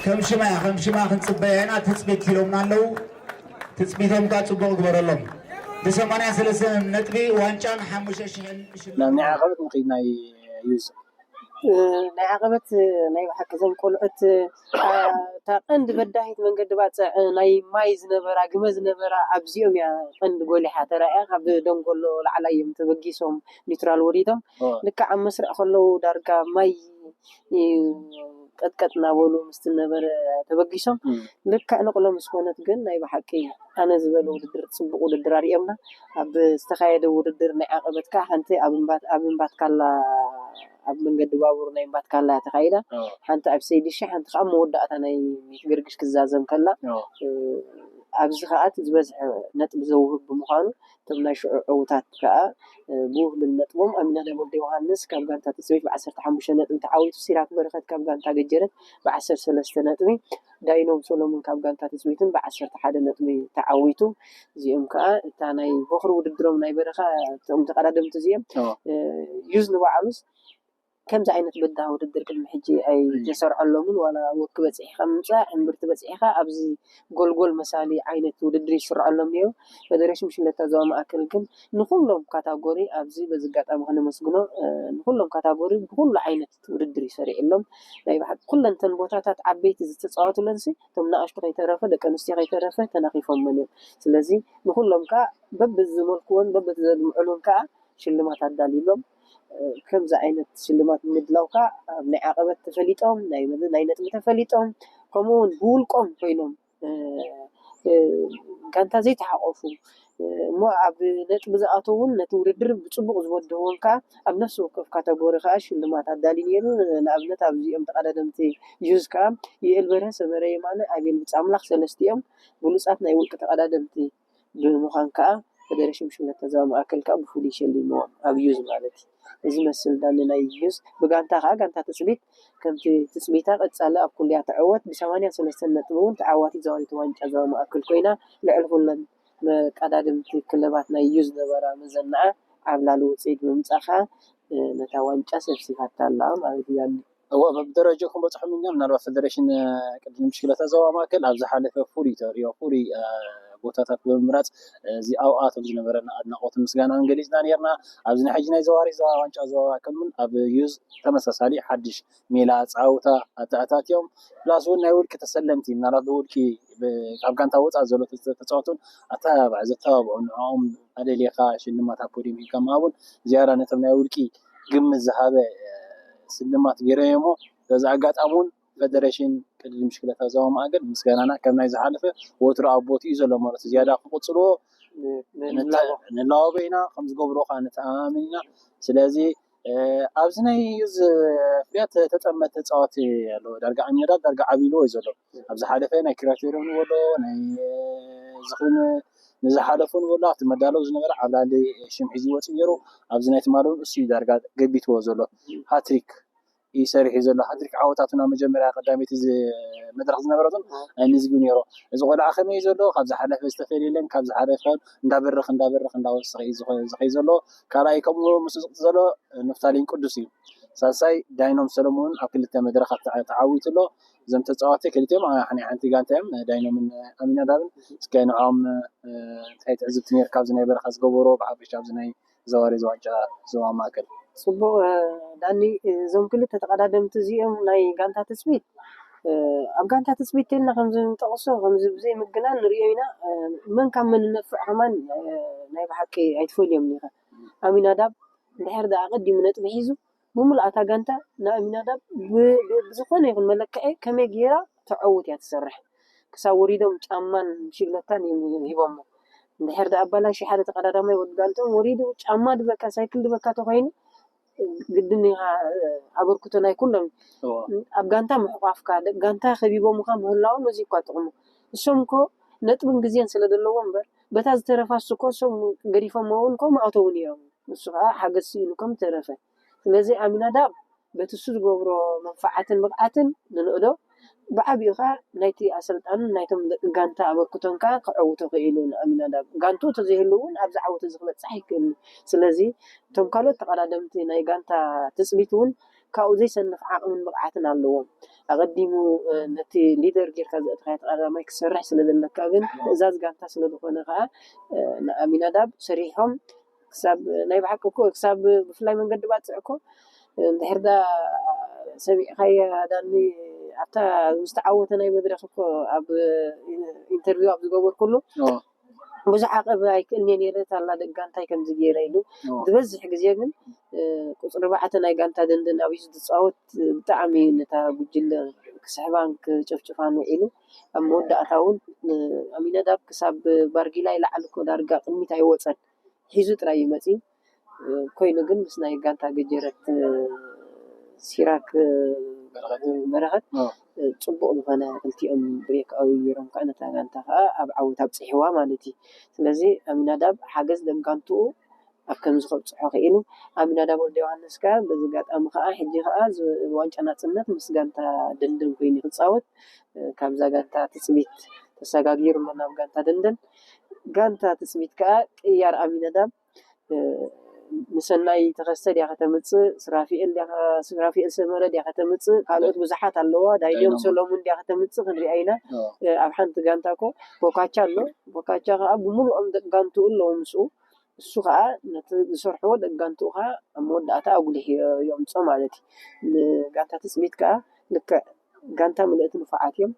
ከም ሽማ እያ ከም ሽማ ክንፅበያ ኢና ትፅቢት ኢሎምና ኣለዉ ትፅቢቶም ከዓ ፅቡቅ ግበረሎም ብሰማንያ ሰለስተ ነጥቢ ዋንጫን ሓሙሽተ ሽሕን ናብ ናይ ዓቐበት ንክድ ናይ ዩዝ ናይ ዓቐበት ናይ ብሓቂ እዞም ቆልዑት እታ ቀንዲ በዳሂት መንገዲ ባፅዕ ናይ ማይ ዝነበራ ግመ ዝነበራ ኣብዚኦም እያ ቀንዲ ጎሊሓ ተራእያ ካብ ደንጎሎ ላዕላይ እዮም ተበጊሶም ኒውትራል ወሪዶም ልክዕ ኣብ መስርዕ ከለዉ ዳርጋ ማይ ቀጥቀጥ እናበሉ ምስ ነበረ ተበጊሶም ልክዕ ንቕሎ ምስ ኮነት ግን ናይ ብሓቂ ኣነ ዝበለ ውድድር ፅቡቕ ውድድር ኣርእዮምና ኣብ ዝተኻየደ ውድድር ናይ ዓቐበት ከዓ ሓንቲ ኣብ እምባትካላ ኣብ መንገዲ ባቡር ናይ እምባትካላ ተኻይዳ ሓንቲ ኣብ ሰይድሻ ሓንቲ ከዓ መወዳእታ ናይ ሚትገርግሽ ክዛዘም ከላ ኣብዚ ከዓ ዝበዝሐ ነጥቢ ዘውህብ ብምዃኑ እቶም ናይ ሽዑ ዕውታት ከዓ ብውህሉል ነጥቦም ኣሚናዳብ ወልደዮሃንስ ካብ ጋንታ ትፅቢት ብዓሰርተ ሓሙሽተ ነጥቢ ተዓዊቱ፣ ሲራክ በረኸት ካብ ጋንታ ገጀረት ብዓሰርተ ሰለስተ ነጥቢ፣ ዳይኖም ሰሎሞን ካብ ጋንታ ትፅቢትን ብዓሰርተ ሓደ ነጥቢ ተዓዊቱ። እዚኦም ከዓ እታ ናይ ቦኽሪ ውድድሮም ናይ በረኻ እቶም ተቐዳደምቲ እዚኦም ዩዝ ንባዕሉስ ከምዚ ዓይነት በዳሂ ውድድር ቅድሚ ሕጂ ኣይተሰርዐሎምን ዋላ ወክ በፂሕካ ምምፃእ እምብርቲ በፂሕካ ኣብዚ ጎልጎል መሳሊ ዓይነት ውድድር ይስርዐሎም ነይሩ። ፈደሬሽን ብሽክለታ ዞባ ማእከል ግን ንኩሎም ካታጎሪ ኣብዚ በዚ ኣጋጣሚ ከነመስግኖ ንኩሎም ካታጎሪ ብኩሉ ዓይነት ውድድር እዩ ሰሪዕሎም። ናይ ብሓቂ ኩለን እተን ቦታታት ዓበይቲ ዝተፃወትለን ሲ እቶም ንኣሽቱ ከይተረፈ ደቂ ኣንስትዮ ከይተረፈ ተናኺፎመን እዮም። ስለዚ ንኩሎም ከዓ በብዝመልክዎን በብዝምዕሉን ከዓ ሽልማት ኣዳልዩሎም። ከምዚ ዓይነት ሽልማት ምድላው ከዓ ኣብ ናይ ዓቐበት ተፈሊጦም ናይ ነጥቢ ተፈሊጦም ከምኡ እውን ብውልቆም ኮይኖም ጋንታ ዘይተሓቆፉ እሞ ኣብ ነጥቢ ዝኣተው እውን ነቲ ውድድር ብፅቡቅ ዝወደዎም ከዓ ኣብ ነፍሲ ወከፍ ካተጎሪ ከዓ ሽልማት ኣዳልዩ ነይሩ። ንኣብነት ኣብዚኦም ተቀዳደምቲ ዩዝ ከዓ ይእል በርሀ፣ ሰመረ የማነ፣ ኣቤል ብፃምላክ ሰለስቲኦም ብሉፃት ናይ ውልቂ ተቀዳደምቲ ብምዃን ከዓ ፈደረሽን ብሽክለታ ዞባ ማእከል ከዓ ብፍሉይ ሸሊምዎም ኣብ ዩዝ ማለት እዩ። እዚ መስል ዳኒ ናይ ዩዝ ብጋንታ ከዓ ጋንታ ትፅቢት ከምቲ ትፅቢታ ቀፃሊ ኣብ ኩሉያ ትዕወት ብሰማንያ ሰለስተ ነጥቢ እውን ተዓዋቲት ዘዋሪት ዋንጫ ዞባ ማእከል ኮይና ልዕሊ ኩለን መቀዳድምቲ ክለባት ናይ ዩዝ ነበራ መዘንዓ ዓብላሊ ውፅኢት ብምምፃእ ከዓ ነታ ዋንጫ ሰብሲባታ ኣላ ማለት እዩ። እወ በብደረጃኹም በፅሖም ኢና ምናልባት ፈደሬሽን ቅድድም ብሽክለታ ዞባ ማእከል ኣብ ዝሓለፈ ፍሉይ ተርእዮ ፍሉይ ቦታታት ብምምራፅ እዚ ኣብኣቶም ዝነበረና ኣድናቆትን ምስጋናን ገሊፅና ነርና። ኣብዚ ናይ ሕጂ ናይ ዘዋሪ ዞባ ዋንጫ ዞባ ማእከል እውን ኣብ ዩዝ ተመሳሳሊ ሓድሽ ሜላ ኣፃውታ ኣተኣታትዮም ፕላስ እውን ናይ ውልቂ ተሰለምቲ ምናልባት ብውልቂ ካብ ጋንታ ወፃእ ዘሎ ተፃወቱን ኣተባባዕ ዘተባብዑ ንዕኦም ኣደሊኻ ሽልማት ኣብ ፖዲየም ሂብካ ምሃቡን ዝያዳ ነቶም ናይ ውልቂ ግምት ዝሃበ ስልማት ገይሮም እሞ በዚ ኣጋጣሚ እውን ፈደሬሽን ቅድድም ብሽክለታ ዞባ ማእከል ምስጋናና ከም ናይ ዝሓለፈ ወትሩ ኣብ ቦትኡ እዩ ዘሎ ማለት እዩ። ዝያዳ ክቕፅልዎ ንላበ ኢና ከም ዝገብሮ ከዓ ንተኣማመን ኢና። ስለዚ ኣብዚ ናይ እዚ ፍርያት ተጠመ ተፃወቲ ኣሎ ዳርጋ ኣሚናዳብ ዳርጋ ዓብይልዎ እዩ ዘሎ ኣብ ዝሓለፈ ናይ ክራቴሪዮ ንበሎ ናይ ዝኽን ንዝሓለፉ ንበሎ ኣብቲ መዳለው ዝነበረ ዓብላሊ ሽም ሒዙ ይወፅእ ነይሩ። ኣብዚ ናይ ትማሊ እውን እሱ እዩ ዳርጋ ገቢትዎ ዘሎ ሃትሪክ እዩ ሰሪሑ ዘሎ። ሃትሪክ ዓወታቱ ናብ መጀመርያ ቀዳመይቲ መድረክ ዝነበረቱን ኣይምዝግብ ነይሮ። እዚ ቆልዓ ከመይ እዩ ዘሎ ካብ ዝሓለፈ ዝተፈልየ የለን። ካብ ዝሓለፈ እንዳበረክ እንዳበረክ እንዳወሰኸ እዩ ዝኸ- ዝኸይ ዘሎ። ካልኣይ ከምኡ ምስኡ ዝቕፅል ዘሎ ንፍታሌን ቅዱስ እዩ። ሳልሳይ ዳይኖም ሰለሙን ኣብ ክልተ መድረኻት ተዓ- ተዓዊቱ ኣሎ። እዞም ተፃዋቲ ክልቲኦም ሓንቲ ሓንቲ ጋንታ እዮም። ዳይኖምን ኣሚናዳብን እስኪ ንዕኦም እንታይ ትዕዝብቲ ነይርካ ኣብዚ ናይ በረኻ ዝገበሮ ብሓፈሻ ኣብዚ ናይ ዘዋሪ ዋንጫ ዞባ ማእከል። ፅቡቕ ዳኒ፣ እዞም ክልተ ተቐዳደምቲ እዚኦም ናይ ጋንታ ትፅቢት ኣብ ጋንታ ትፅቢት ተልና ከምዚ ንጠቕሶ ከምዚ ብዘይ ምግናን ንሪኦ ኢና። መን ካብ መን ነፍዕ ከማን ናይ ብሓቂ ኣይትፈልዮም ኒኻ። ኣሚናዳብ እንድሕር ደኣ ኣቐዲሙ ነጥቢ ሒዙ፣ ብምሉእ እታ ጋንታ ንኣሚናዳብ ብ-፣ ብ-፣ ብዝኾነ ይኹን መለክዒ ከመይ ገይራ ተዐውት እያ ትሰርሕ። ክሳብ ወሪዶም ጫማን ብሽግለታን እዮም ሂቦሞ። እንድሕር ደኣ ኣባላሽ ሓደ ተቐዳዳማይ ወዲ ጋንትኦም ወሪዱ ጫማ ድበካ፣ ሳይክል ድበካ ተኾይኑ፣ ግድን ኢኻ፣ ኣበርክቶ ናይ ኩሎም እዩ። እዎ። ኣብ ጋንታ ምሕቋፍካ፣ ደቂ ጋንታ ከቢቦምኻ ምህላዎም እዚ እኳ ጥቕሙ። እሶም እኮ ነጥብን ግዜን ስለ ዘለዎም እምበር፣ በታ ዝተረፋ እሱ እኮ እሶም ገዲፎሞ እውን እኮ ምኣተዉ ነይሮም። ንሱ ኸዓ ሓገዝ ስኢኑ ከም ተረፈ። ስለዚ ኣሚናዳብ በቲ እሱ ዝገብሮ መንፈዓትን ብቕዓትን ንንእዶ፣ ብዓቢኡ ኸዓ ናይቲ ኣሰልጣንን ናይቶም ደቂ ጋንታ ኣበርክቶን ከኣ ከዐውቶ ክኢሉ ንኣሚናዳብ። ጋንትኡ ተዘይህሉ እውን ኣብዚ ዓወት እዚ ክበጽሕ ኣይክእልን እዩ። ስለዚ እቶም ካልኦት ተቐዳደምቲ ናይ ጋንታ ትጽቢት እውን ካብኡ ዘይሰንፍ ዓቕምን ብቕዓትን ኣለዎም። ኣቐዲሙ፣ እ፣ ነቲ ሊደር ጌርካ ዘእተኻዮ ተቐዳዳማይ ክትሰርሕ ስለ ዘለካ ግን ትእዛዝ ጋንታ ስለ ዝኾነ ከኣ፣ እ፣ ንኣሚናዳብ ሰሪሖም ክሳብ ናይ ብሓቂ እኮ ክሳብ ብፍላይ መንገዲ ባጽዕ እኮ እንድሕር ዳ ሰሚዕካያ ዳኒ ኣብታ ዝተዓወተ ናይ መድረኽ እኮ ኣብ ኢንተርቪው ኣብ ዝገበርኩሉ ኦ። ብዙሕ ዓቐብ ኣይክእልን እየ ነይረ፣ ታላ ደቂ ጋንታይ ከምዚ ገይረ ኢሉ። ኦ። ዝበዝሕ ግዜ ግን፣ እ፣ ቁጽሪ ኣርባዕተ ናይ ጋንታ ደንደን ኣብዩ ዝጻወት፣ እ፣ ብጣዕሚ ነታ ጉጅለ ክስሕባን ክጭፍጭፋን ውዒሉ። ኣብ መወዳእታ እውን፣ እ፣ ኣሚነዳብ ክሳብ ባርጊላይ ላዕሊ እኮ ዳርጋ ቅድሚት ኣይወጸን። ሒዙ ጥራይ እዩ መጺኡ። እ፣ ኮይኑ ግን ምስ ናይ ጋንታ ገጀረት፣ እ፣ ሲራክ፣ እ፣ በረኸት። በረኸት፣ ኦ። እ፣ ጽቡቕ ዝኾነ ክልቲኦም ብሬክ ኣውዩ ገይሮም ከኣ ነታ ጋንታ ከኣ ኣብ ዓወት ኣብጺሕዋ ማለት እዩ። ስለዚ ኣሚናዳብ ሓገዝ ደጋንትኡ ኣብ ከምዚ ከብጽሖ ክኢሉ። ኣሚናዳብ ወልደ ዮሃንስ ከኣ በዚ ኣጋጣሚ ከኣ ሕጂ ከኣ ዝ-፣ ዋንጫ ናጽነት ምስ ጋንታ ደንደን ኮይኑ ክጻወት፣ እ፣ ካብዛ ጋንታ ትጽቢት ተሰጋጊሩ ኣሎ ናብ ጋንታ ደንደን። ጋንታ ትጽቢት ከኣ ቅያር ኣሚናዳብ እ፣ ንሰናይ ተኸስተ ድያ ከተምጽእ፣ ስራፊኤል ድያ ከ-፣ ስራፊኤል ሰመረ ድያ ከተምጽእ፣ ካልኦት ብዙሓት ኣለዋ፣ ዳይንዮም ዳይናሞ። ሰሎሙን ድያ ከተምጽእ ክንሪኣ ኢና። ኦ። እ፣ ኣብ ሓንቲ ጋንታ እኮ ቦካቻ ኣሎ፣ ቦካቻ ከኣ ብምሉኦም ደቂ ጋንትኡ ኣለዉ ምስኡ። እሱ ከኣ ነቲ ዝሰርሕዎ ደቂ ጋንትኡ ከኣ ኣብ መወዳእታ ኣጉሊሑ የ-፣ የምጾ ማለት እዩ። ንጋንታ ትጽቢት ከኣ ልክዕ ጋንታ ምልእቲ ንፉዓት እዮም።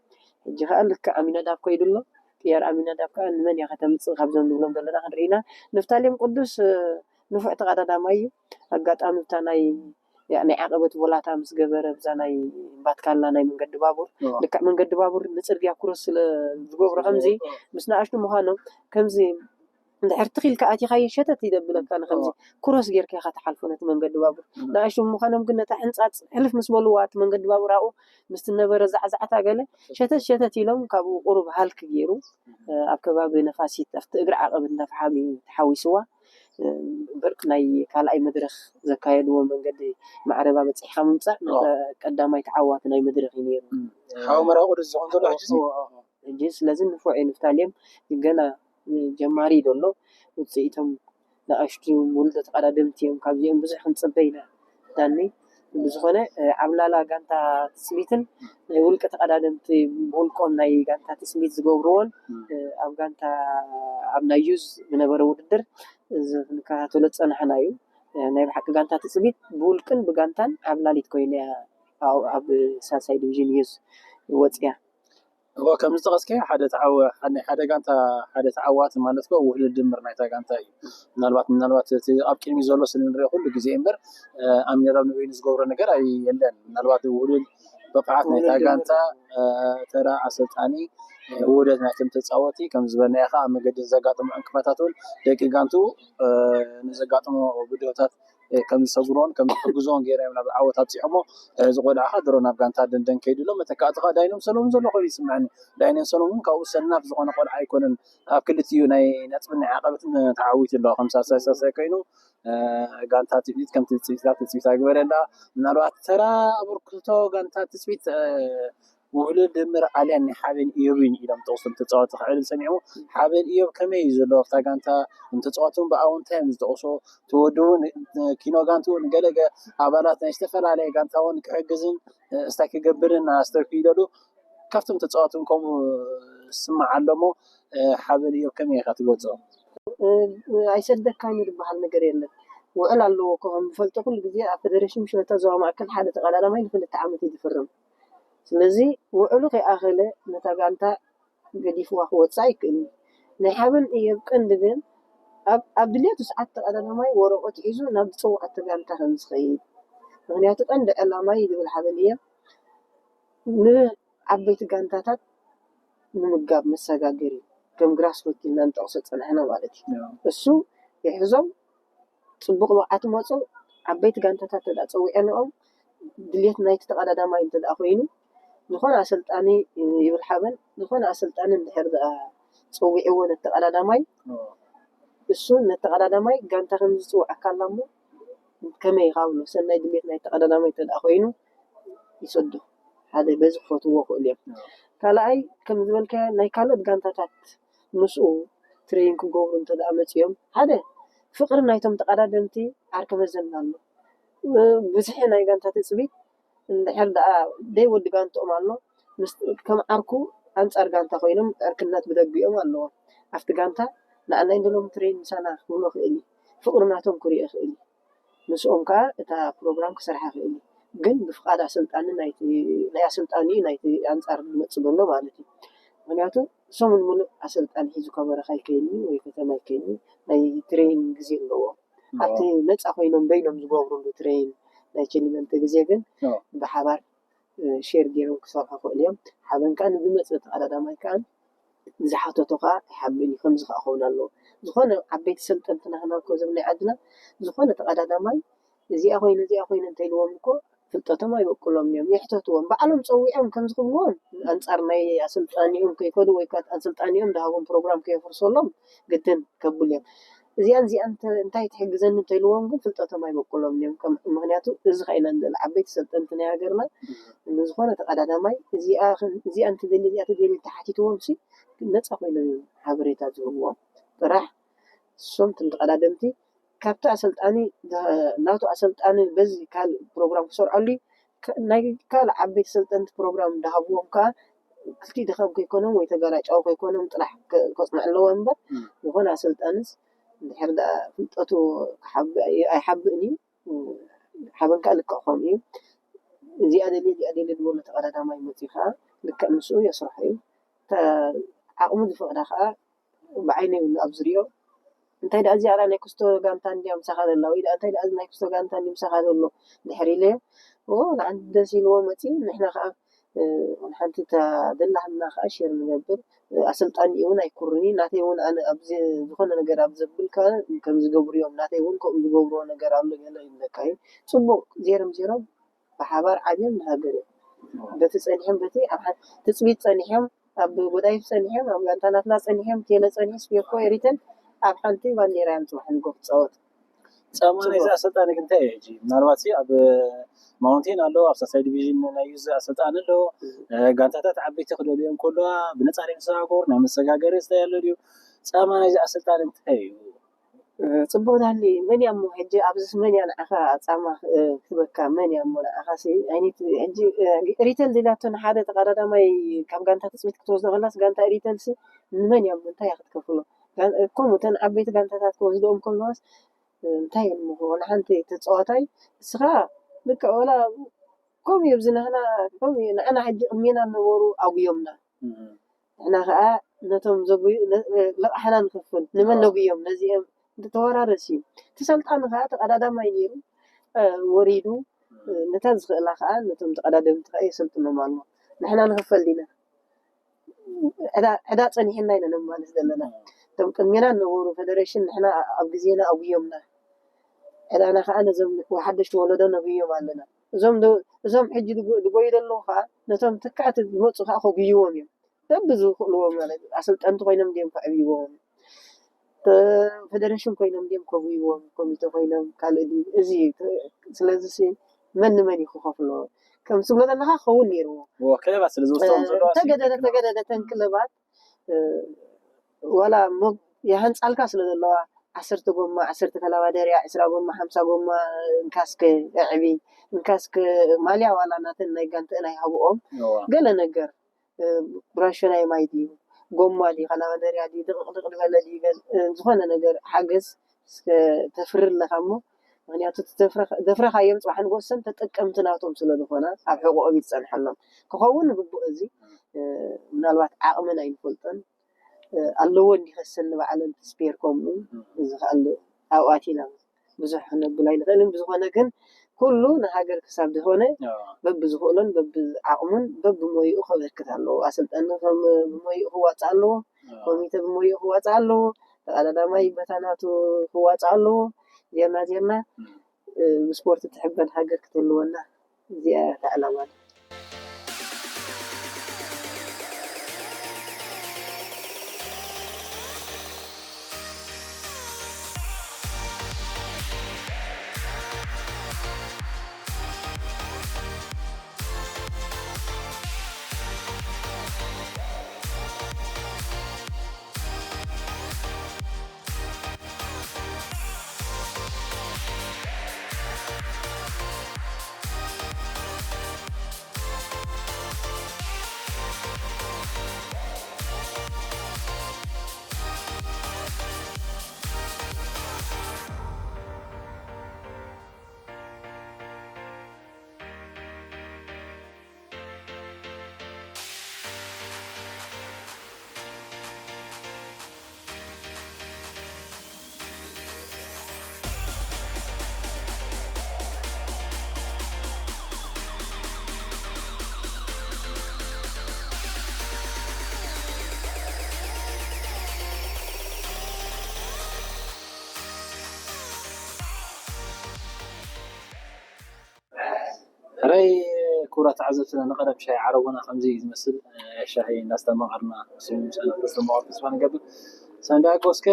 ሕጂ ከኣ ልክዕ ኣሚናዳብ ከይዱ ኣሎ። ቅያር ኣሚናዳብ ከኣ ንመን እያ ከተምጽእ ካብዞም ንብሎም ዘለና ክንርኢ ኢና። ንፍታሌም ቅዱስ፣ እ፣ ንፉዕ ተቐዳዳማይ እዩ። ኣጋጣሚ ብታ ናይ፣ ያ፣ ናይ ዓቐበት ቮላታ ምስ ገበረ ብዛ ናይ ባትካላ ናይ መንገዲ ባቡር፣ ኦ። ልክዕ መንገዲ ባቡር ንጽርግያ ክሮስ ስለ ዝገብሮ ከምዚ ኦ። ምስ ንኣሽቱ ምዃኖም ከምዚ እንድሕር ትኽ ኢልካ ኣቲኻዮ ሸተት ይደብለካ ንኸምዚ ኦ። ክሮስ ጌርካ ኢኻ ትሓልፎ ነቲ መንገዲ ባቡር። እም። ንኣሽቱ ብምዃኖም ግን ነታ ሕንጻጽ ሕልፍ ምስ በልዋ እቲ መንገዲ ባቡር ኣብኡ ምስቲ ነበረ ዛዕዛዕታ ገለ ሸተት ሸተት ኢሎም ካብኡ ቁሩብ ሃልክ ገይሩ፣ እ፣ ኣብ ከባቢ ነፋሲት ኣብቲ እግሪ ዓቐብ እንዳ ፈሓም እዩ ተሓዊስዋ። እ፣ በርቂ ናይ ካልኣይ መድረኽ ዘካየድዎ መንገዲ ማዕረባ በጺሕካ ምምጻእ ኦ። ነታ ቀዳማይ ተዓዋቲ ናይ መድረኽ እዩ ነይሩ። እም። ሓው መርሃዊ ቅዱስ ዝኸውን ዘሎ ሕጂ እዚ? እዎ፣ እዎ፣ እዎ። ሕጂ ስለዚ ንፉዕ እዩ ንፍታሌም ገና ጀማሪ እዩ ዘሎ። ውፅኢቶም ንኣሽቱ ውልዶ ተቐዳደምቲ እዮም። ካብዚኦም ብዙሕ ክንፅበ ኢና ዳኒ። ብዝኾነ፣ እ፣ ዓብላላ ጋንታ ትፅቢትን ናይ ውልቂ ተቐዳደምቲ ብውልቆም ናይ ጋንታ ትፅቢት ዝገብርዎን፣ እ፣ ኣብ ጋንታ ኣብ ናይ ዩዝ ዝነበረ ውድድር እዚ ክንከታተሎ ዝፀናሕና እዩ። እ፣ ናይ ብሓቂ ጋንታ ትፅቢት ብውልቅን ብጋንታን ዓብላሊት ኮይና እያ ኣብ፣ ኣብ ሳልሳይ ዲቪዥን ዩዝ ወፅያ። እወ፣ ከም ዝጠቐስካዮ ሓደ ተዓወ-፣ ናይ ሓደ ጋንታ ሓደ ተዓዋቲ ማለት እኮ ውህሉል ድምር ናይታ ጋንታ እዩ። ምናልባት፣ ምናልባት እቲ ኣብ ቅድሚ ዘሎ ስለ ንሪኦ ኩሉ ግዜ እምበር፣ እ፣ ኣሚናዳብ ንበይኑ ዝገብሮ ነገር ኣይ-፣ የለን። ምናልባት ውህሉል ብቕዓት ናይታ ውህሉል ድምር። ጋንታ፣ እ፣ ተራ ኣሰልጣኒ፣ እ፣ ውህደት ናይቶም ተጻወቲ ከም ዝበልናዮ ከኣ ኣብ መገዲ ዘጋጥሞ ዕንቅፋታት እውን ደቂ ጋንትኡ፣ እ፣ ንዘጋጥሞ ብድሆታት እ፣ ከም ዝሰግሮን ከም ዝሕግዞን ገይሮም እዮም ናብ ዓወት ኣብጺሖሞ። እ፣ እዚ ቆልዓ ኸኣ ድሮ ናብ ጋንታ ደንደን ከይዱ ኣሎ። መተካእቲ ኸኣ ዳይኖም ሰሎሙን ዘሎ ኮይኑ ይስምዐኒ። ዳይኖም ሰሎሙን ካብኡ ሰናፍ ዝኾነ ቆልዓ ኣይኮነን። ኣብ ክልቲኡ ናይ ነጥብን ናይ ዓቐበትን ተዓዊቱ ኣሎ። ከም ሳልሳይ ሳልሳይ ኮይኑ፣ እ፣ ጋንታ ትጽቢት ከም ትጽቢታ ትጽቢት ኣግበረላ። ምናልባት ተራ ኣበርክቶ ጋንታ ትጽቢት፣ እ፣ ውህሉል ድምር ኣልያን ናይ ሓበን ኢዮብ እዩ ኢሎም ዝጠቕሱ ተጻወቲ ክዕልል ሰሚዑ። ሓበን ኢዮብ ከመይ እዩ ዘሎ ኣብታ ጋንታ? ንተጻወቲ እውን ብኣወንታ እዮም ዝጠቕሱ። እቲ ወዲ እውን፣ እ፣ ኪኖ ጋንትኡ ንገለ ገ-፣ ኣባላት ናይ ዝተፈላለየ ጋንታ እውን ክሕግዝን፣ እ፣ እስታይ ክገብርን ኣስተውሂለሉ። ካብቶም ተጻወቲ እውን ከምኡ ዝስማዕ ኣሎ እሞ፣ እ፣ ሓበን ኢዮብ ከመይ ኢኻ ትገልጾ? እ፣ ኣይሰደካን እዩ ዝበሃል ነገር የለን። ውዕል ኣለዎ እኮ ከም ዝፈልጦ ኩሉ ግዜ ኣብ ፌደሬሽን ሽወታ ዞባ ማእከል ሓደ ተቐዳዳማይ ንክልተ ዓመት እዩ ዝፍርም። ስለዚ ውዕሉ ከይኣኸለ ነታ ጋንታ ገዲፍዋ ክወጽእ ኣይክእልን እዩ። ናይ ሓበን ኢዮብ ቀንዲ ግን ኣብ ድልየቱ ሰዓት ተቐዳዳማይ ወረቐት ሒዙ ናብ ዝፅውዓቶ ጋንታ ከም ዝኸይድ። ምኽንያቱ ቀንዲ ዕላማይ ዝብል ሓበን እየ። ንዓበይቲ ጋንታታት ንምጋብ መሰጋገሪ ከም ግራስሩት ኢልና ንጠቕሶ ዝፀናሕና ማለት እዩ። እሱ ይሕዞም፣ ፅቡቕ ብቕዓት መፁ፣ ዓበይቲ ጋንታታት ተዳ ፀዊዐንኦም ድልየት ናይቲ ተቐዳዳማይ እንተ ደኣ ኮይኑ ዝኾነ ኣሰልጣኒ ይብል ሓበን ዝኾነ ኣሰልጣኒ እንድሕር ደኣ ፀዊዕዎ ነቲ ተቐዳዳማይ እሱ ነቲ ተቐዳዳማይ ጋንታ ከም ዝፅውዓካ ኣላ እሞ ከመይ ኢኻ ብሎ ሰናይ ድልየት ናይ ተቐዳዳማይ እንተ ደኣ ኮይኑ ይሰዶ ሓደ በዚ ክፈትዎ ክእሉ እዮም። ካልኣይ ከም ዝበልካዮ ናይ ካልኦት ጋንታታት ምስኡ ትሬኒንግ ክገብሩ እንተ ደኣ መፅዮም ሓደ ፍቕሪ ናይቶም ተቐዳደምቲ ዓርኪ መዘና ኣሎ። ብዝሒ ናይ ጋንታ ትፅቢት እንድሕር ደኣ ደይ ወዲ ጋንትኦም ኣሎ ምስ ከም ዓርኩ ኣንፃር ጋንታ ኮይኖም ዕርክነት ብደግኦም ኣለዎም ኣብቲ ጋንታ ንዓናይ ንሎም ትሬን ምሳና ክብሎ ክእል እዩ ፍቅሪ ናቶም ክሪኦ ክእል እዩ ምስኦም ከዓ እታ ፕሮግራም ክሰርሓ ክእል እዩ ግን ብፍቃድ ኣሰልጣኒ ናይ ኣሰልጣኒ ናይቲ ኣንፃር ዝመፅእ ዘሎ ማለት እዩ ምክንያቱ ሰሙን ሙሉእ ኣሰልጣኒ ሒዙ ከበረኻ ይከይኒ ወይ ከተማ ይከይኒ ናይ ትሬን ግዜ ኣለዎም ኣብቲ ነፃ ኮይኖም በይኖም ዝገብሩሉ ትሬን ናይ ቸኒመንተ ግዜ ግን ብሓባር ሼር ገይሮም ክሰርሑ ክእሉ እዮም። ሓበን ከዓ ንዝመፅእ ተቐዳዳማይ ከዓ ዝሓተቶ ከዓ ኣይሓብእን እዩ። ከምዚ ከዓ ክኸውን ኣለዎ። ዝኾነ ዓበይቲ ሰልጠንቲ ናህና እኮ እዞም ናይ ዓድና ዝኾነ ተቐዳዳማይ እዚኣ ኮይነ እዚኣ ኮይነ እንተኢልዎም እኮ ፍልጠቶም ኣይበቁሎም እዮም። የሕተትዎም። ባዕሎም ፀዊዖም ከምዚ ክብልዎም ኣንፃር ናይ ኣሰልጣኒኦም ከይከዱ ወይ ከዓ ኣሰልጣኒኦም ዝሃቦም ፕሮግራም ከየፍርሰሎም ግድን ከብሉ እዮም። እዚኣን እዚኣን እንታይ ትሕግዘኒ እንተኢልዎም ግን ፍልጠቶም ኣይበቁሎም እዮም። ምክንያቱ እዚ ከ ኢና ንደሊ ዓበይቲ ሰልጠንቲ ናይ ሃገርና ንዝኾነ ተቐዳዳማይ እዚኣ እንተደሊ እዚኣ ተደሊ ተሓቲትዎም ሲ ነፃ ኮይኖም እዮም ሓበሬታ ዝህብዎም ጥራሕ እሶም ትም ተቐዳደምቲ ካብቲ ኣሰልጣኒ ናቱ ኣሰልጣኒ በዚ ካልእ ፕሮግራም ክሰርዐሉ ናይ ካልእ ዓበይቲ ሰልጠንቲ ፕሮግራም እንዳሃብዎም ከዓ ክልቲኡ ድኻም ከይኮኖም ወይ ተጋላጫዊ ከይኮኖም ጥራሕ ከፅንዕ ኣለዎ እምበር ዝኾነ ኣሰልጣንስ እንድሕር ደኣ ፍልጠቱ ኣይሓብእን እዩ ሓበን ከዓ ልክዕ ከምኡ እዩ እዚኣ ደልየ እዚኣ ደልየ ዝበሎ ተቐዳዳማይ መፅኡ ከዓ ልክዕ ምስኡ የስርሖ እዩ ዓቕሙ ዝፈቕዳ ከዓ ብዓይነ ይብሉ ኣብ ዝሪኦ እንታይ ደኣ እዚኣ ናይ ክስቶ ጋንታ እንድያ ምሳኻ ዘላ ወይ ደኣ እንታይ ደኣ ናይ ክስቶ ጋንታ እንድዩ ምሳኻ ዘሎ ድሕር ኢለዮ ንሓንቲ ደስ ኢልዎ መፅኡ ንሕና ከዓ ሓንቲ ደላህና ከዓ ሼር ንገብር ኣሰልጣኒ እውን ኣይኩርኒ ናተይ እውን ኣነ ኣብዚ ዝኾነ ነገር ኣብ ዘብል ከዓ ከም ዝገብሩ እዮም ናተይ እውን ከምኡ ዝገብርዎ ነገር ኣሎ ገለ ይብለካ እዩ ፅቡቅ ዜሮም ዜሮም ብሓባር ዓብዮም ንሃገር እዮም በቲ ፀኒሖም በቲ ኣብ ትፅቢት ፀኒሖም ኣብ ጎዳይፍ ፀኒሖም ኣብ ጋንታ ናትና ፀኒሖም ቴለ ፀኒሑ ስፔኮ ኤሪተን ኣብ ሓንቲ ባንዴራ እዮም ፅባሕ ንጎ ክፃወት ፃማ ናይዚ ኣሰልጣኒ ግን እንታይ እዩ ሕጂ ምናልባት ኣብ ማውንቴን ኣሎ ኣብ ሳሳይ ዲቪዥን ናይ ዩዝ ኣሰልጣኒ ኣሎ ጋንታታት ዓበይቲ ክደልዮም ከለዋ ብነፃ ናይ መሰጋገር ናይ መሰጋገሪ ዝታይ ኣሎ ድዩ ፃማ ናይዚ ኣሰልጣኒ እንታይ እዩ ፅቡቅ ዳኒ መን እያ እሞ ሕጂ ኣብዚ መን እያ ንዓኻ ፃማ ክትበካ መን እያ እሞ ንዓኻ ዓይነት ሕጂ ሪተል ዜላቶ ንሓደ ተቀዳዳማይ ካብ ጋንታ ትፅቢት ክትወስዶ ከላስ ጋንታ ሪተል ሲ ንመን እያ እንታይ እያ ክትከፍሎ ከምኡ እተን ዓበይቲ ጋንታታት ክወስድኦም ከለዋስ እንታይ እዮም ምኾ ንሓንቲ ተፃዋታይ እስኻ ልክዕ ወላ ከምኡ እዮም ዝናህና ከምኡ ንዓና ሕጂ ቅሜና ነበሩ ኣጉዮምና ንሕና ከዓ ነቶም ዘጉዩ ለቕሓና ንክፍል ንመን ነጉዮም ነዚኦም ተወራረስ እዩ ተሰልጣኒ ከዓ ተቀዳዳማይ ነይሩ ወሪዱ ነታ ዝኽእላ ከዓ ነቶም ተቀዳደምቲ ከዓ የሰልጥኖም ኣሎ ንሕና ንክፈል ዲና ዕዳ ፀኒሕና ኢና ነማልስ ዘለና እቶም ቅድሜና ነበሩ ፌደሬሽን ንሕና ኣብ ግዜና ኣጉዮምና ዕዳና ከዓ ነዞም ሓደሽቲ ወለዶ ነጉዮም ኣለና እዞም እዞም ሕጂ ዝጎዩ ዘለዉ ከዓ ነቶም ተካዕቲ ዝመፁ ከዓ ከጉይዎም እዮም በብዝኽእልዎ ማለት ኣሰልጠንቲ ኮይኖም ድዮም ከዕብይዎም ፌደሬሽን ኮይኖም ድዮም ከጉይዎም ኮሚቴ ኮይኖም ካልእ ድዩ እዚ ስለዚ መን ንመን እዩ ክኸፍሎ ከም ትብሎ ዘለካ ክኸውን ነይርዎ ክለባት ስለ ዝወስዶም ዘለዋ ተገደደ ተገደደ ተን ክለባት ዋላ የሃንፃልካ ስለ ዘለዋ ዓሰርተ ጎማ ዓሰርተ ከላባደርያ ዕስራ ጎማ ሓምሳ ጎማ እንካስከ ኣዕቢ እንካስከ ማልያ ዋላ ናተን ናይ ጋንተአን ኣይሃብኦም ገለ ነገር ብራሾ ናይ ማይ ድዩ ጎማ ድዩ ከላባደርያ ድዩ ድቕቕ ዝበለ ድዩ ዝኾነ ነገር ሓገዝ ተፍሪ ኣለካ እሞ ምክንያቱ ዘፍረኻዮም ፅባሕ ንጎ ሰም ተጠቀምቲ ናቶም ስለ ዝኾነ ኣብ ሕቁኦም ይፀንሐሎም ክኸውን ግቡእ እዚ ምናልባት ዓቕምን ኣይንፈልጦን ኣለዎ እንዲኸሰን ንባዕለን ተስፔር ከምኡ እዚ ከኣሉ ኣብኣት ኢና ብዙሕ ክነብል ኣይንኽእልን። ብዝኾነ ግን ኩሉ ንሃገር ክሳብ ዝኾነ በብዝኽእሎን በብዓቕሙን በብሞይኡ ከበርክት ኣለዎ። ኣሰልጣኒ ከም ብሞይኡ ክዋፅእ ኣለዎ። ኮሚተ ብሞይኡ ክዋፅእ ኣለዎ። ተቐዳዳማይ በታ ናቱ ክዋፅእ ኣለዎ። ዜርና ዜርና ብስፖርት ትሕበን ሃገር ክትህልወና እዚኣ እያ እታ ዕላማና። ሕራይ ክቡራት ተዓዘብትና፣ ንቐደም ሻሂ ዓረቦና ከምዚ እዩ ዝመስል። እ፣ ሻሂ እንዳስተማቐርና፣ ስም ምሳና እንዳስተማቐሩ ተስፋ ንገብር። ሳንዳጎ እስከ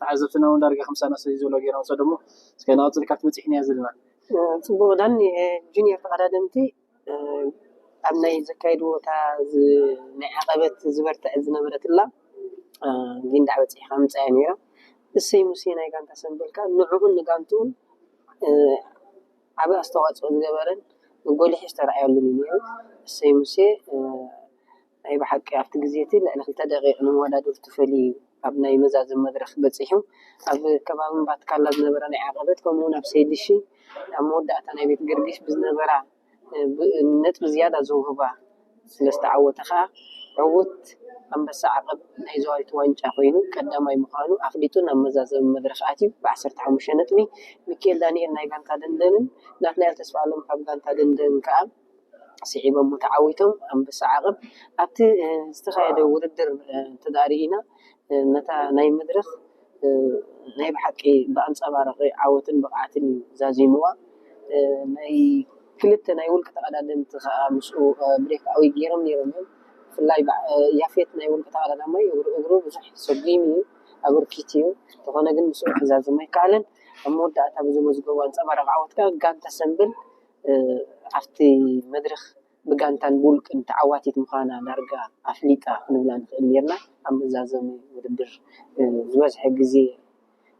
ተዓዘብትና እውን ዳርጋ ከምሳና ሰዚ ዘሎ ገይሮም ሰደሞ። እስከ ንቐጽል ካብቲ በጺሕና ዘለና። እ፣ ጽቡቕ ዳኒ፣ እ፣ ጁኒየር ተቐዳደምቲ፣ እ፣ ኣብ ናይ ዘካየድዎ እታ ዝ-፣ ናይ ዓቐበት ዝበርትዐት ዝነበረትላ፣ እ፣ ጊንዳዕ በጺሕካ ምጻያ ነይራ። እሰይ ሙሴ ናይ ጋንታ ሰምበልካ ንዕኡን ንጋንትኡን፣ እ፣ ዓቢ ኣስተዋጽኦ ዝገበረን ጎሊሑ ዝተረኣየሉን እዩ ነይሩ። እሰይ ሙሴ፣ እ፣ ናይ ብሓቂ ኣብቲ ግዜ እቲ ልዕሊ ክልተ ደቂቕ ንመወዳድርቱ ፈልዩ ኣብ ናይ መዛዘሚ መድረኽ በጺሑ። ኣብ ከባቢ ምባትካላ ዝነበረ ናይ ዓቐበት፣ ከምኡውን ኣብ ሰይድሺ ኣብ መወዳእታ ናይ ቤት ገርጊሽ ብዝነበራ፣ እ፣ ብ-፣ ነጥቢ ዝያዳ ዘውህባ ስለ ዝተዓወተ ከኣ፣ ዕዉት ኣንበሳ ዓቐብ ናይ ዘዋሪት ዋንጫ ኮይኑ ቀዳማይ ምዃኑ ኣፍሊጡ ናብ መዛዘሚ መድረኽ ኣትዩ። ብዓሰርተ ሓሙሽተ ነጥቢ ሚኪኤል ዳንኤል ናይ ጋንታ ደንደንን ናትናኤል ተስፋኣለም ካብ ጋንታ ደንደን ከኣ ስዒቦሞ ተዓዊቶም። ኣንበሳ ዓቐብ ኣብቲ፣ እ፣ ዝተኻየደ ውድድር፣ እ፣ እንተደኣ ርኢና፣ እ፣ ነታ ናይ መድረኽ፣ እ፣ ናይ ብሓቂ ብኣንጸባራቒ ዓወትን ብቕዓትን እዩ ዛዚምዋ። እ፣ ናይ ክልተ ናይ ውልቂ ተቐዳደምቲ ከኣ ምስኡ፣ እ፣ ብሬክኣዊ ገይሮም ነይሮም እዮም። ብፍላይ በዓ-፣ እ፣ ያፌት ናይ ውልቂ ተቐዳዳማይ እግሩ፣ እግሩ ብዙሕ ሰጒሙ እዩ፣ ኣበርኪቱ እዩ። እንተኾነ ግን ምስኡ ክዛዘም ኣይከኣለን። ኣብ መወዳእታ ብዘመዝገቦ ኣንጸባራቒ ዓወት ከኣ ጋንታ ሰምብል፣ እ፣ ኣብቲ መድረኽ ብጋንታን ብውልቅን ተዓዋቲት ምዃና ዳርጋ ኣፍሊጣ ክንብላ ንኽእል ኔርና። ኣብ መዛዘሚ ውድድር፣ እ፣ ዝበዝሐ ግዜ፣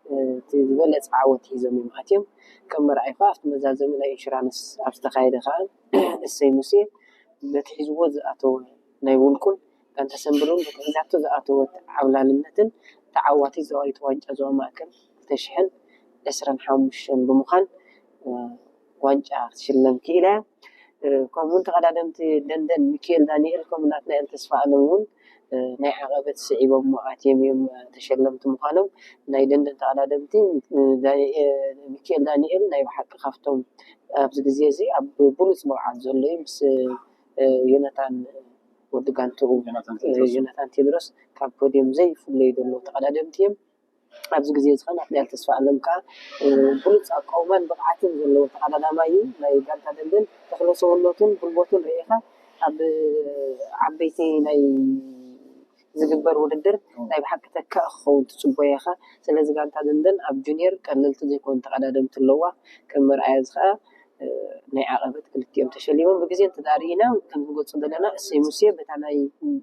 እ፣ እቲ ዝበለጸ ዓወት ሒዞም እዮም ኣትዮም። ከም መርኣይ ከኣ ኣብቲ መዛዘሚ ናይ ኢንሹራንስ ኣብ ዝተኻየደ ከኣ እሰይ ሙሴ በቲ ሒዝዎ ዝኣተወ ናይ ውልቁን ጋንታ ሰምብል እውን በቲ ሒዛቶ ዝኣተወት ዓብላልነትን ተዓዋቲት ዘዋሪት ዋንጫ ዞባ ማእከል ክልተ ሽሕን ዕስራን ሓሙሽተን ብምዃን፣ እ፣ ዋንጫ ክትሽለም ክኢላ እያ። እ፣ ከምኡውን ተቐዳደምቲ ደንደን ሚኪኤል ዳንኤል ከምኡ ናትናኤል ተስፋኣለም እውን፣ እ፣ ናይ ዓቐበት ስዒቦም ኣትዮም እዮም፣ እ፣ ተሸለምቲ ምዃኖም። ናይ ደንደን ተቐዳደምቲ፣ እ፣ ዳንኤ-፣ ሚኪኤል ዳንኤል ናይ ብሓቂ ካብቶም ኣብዚ ግዜ እዚ ኣብ ብሉጽ ብቕዓት ዘሎ እዩ። ምስ፣ እ፣ ዮናታን ወዲ ጋንትኡ፣ ዮናታን እ፣ ቴድሮስ። ዮናታን ቴድሮስ ካብ ፖድየም ዘይፍለዩ ዘለዉ ተቐዳደምቲ እዮም። ኣብዚ ግዜ እዚ ኸኣ ናትናኤል ተስፋኣለም ከኣ፣ እ፣ ብሉጽ ኣቃውማን ብቕዓትን ዘለዎ ተቐዳዳማይ እዩ። ናይ ጋንታ ደንደን ተኽለ ሰውነቱን ጉልበቱን ርኢኻ ኣብ ዓበይቲ ናይ ዝግበር ውድድር እም። ናይ ብሓቂ ተካኢ ክኸውን ትጽበዮ ኢኻ። ስለዚ ጋንታ ደንደን ኣብ ጁኒየር ቀለልቲ ዘይኮኑ ተቐዳደምቲ ኣለዋ። ከም መርኣያ እዚ ኸኣ፣ እ፣ ናይ ዓቐበት ክልቲኦም ተሸሊሞም። ብግዜ እንተ ደኣ ርኢና፣ ከም ዝገልጾ ዘለና፣ እሰይ ሙሴ በታ ናይ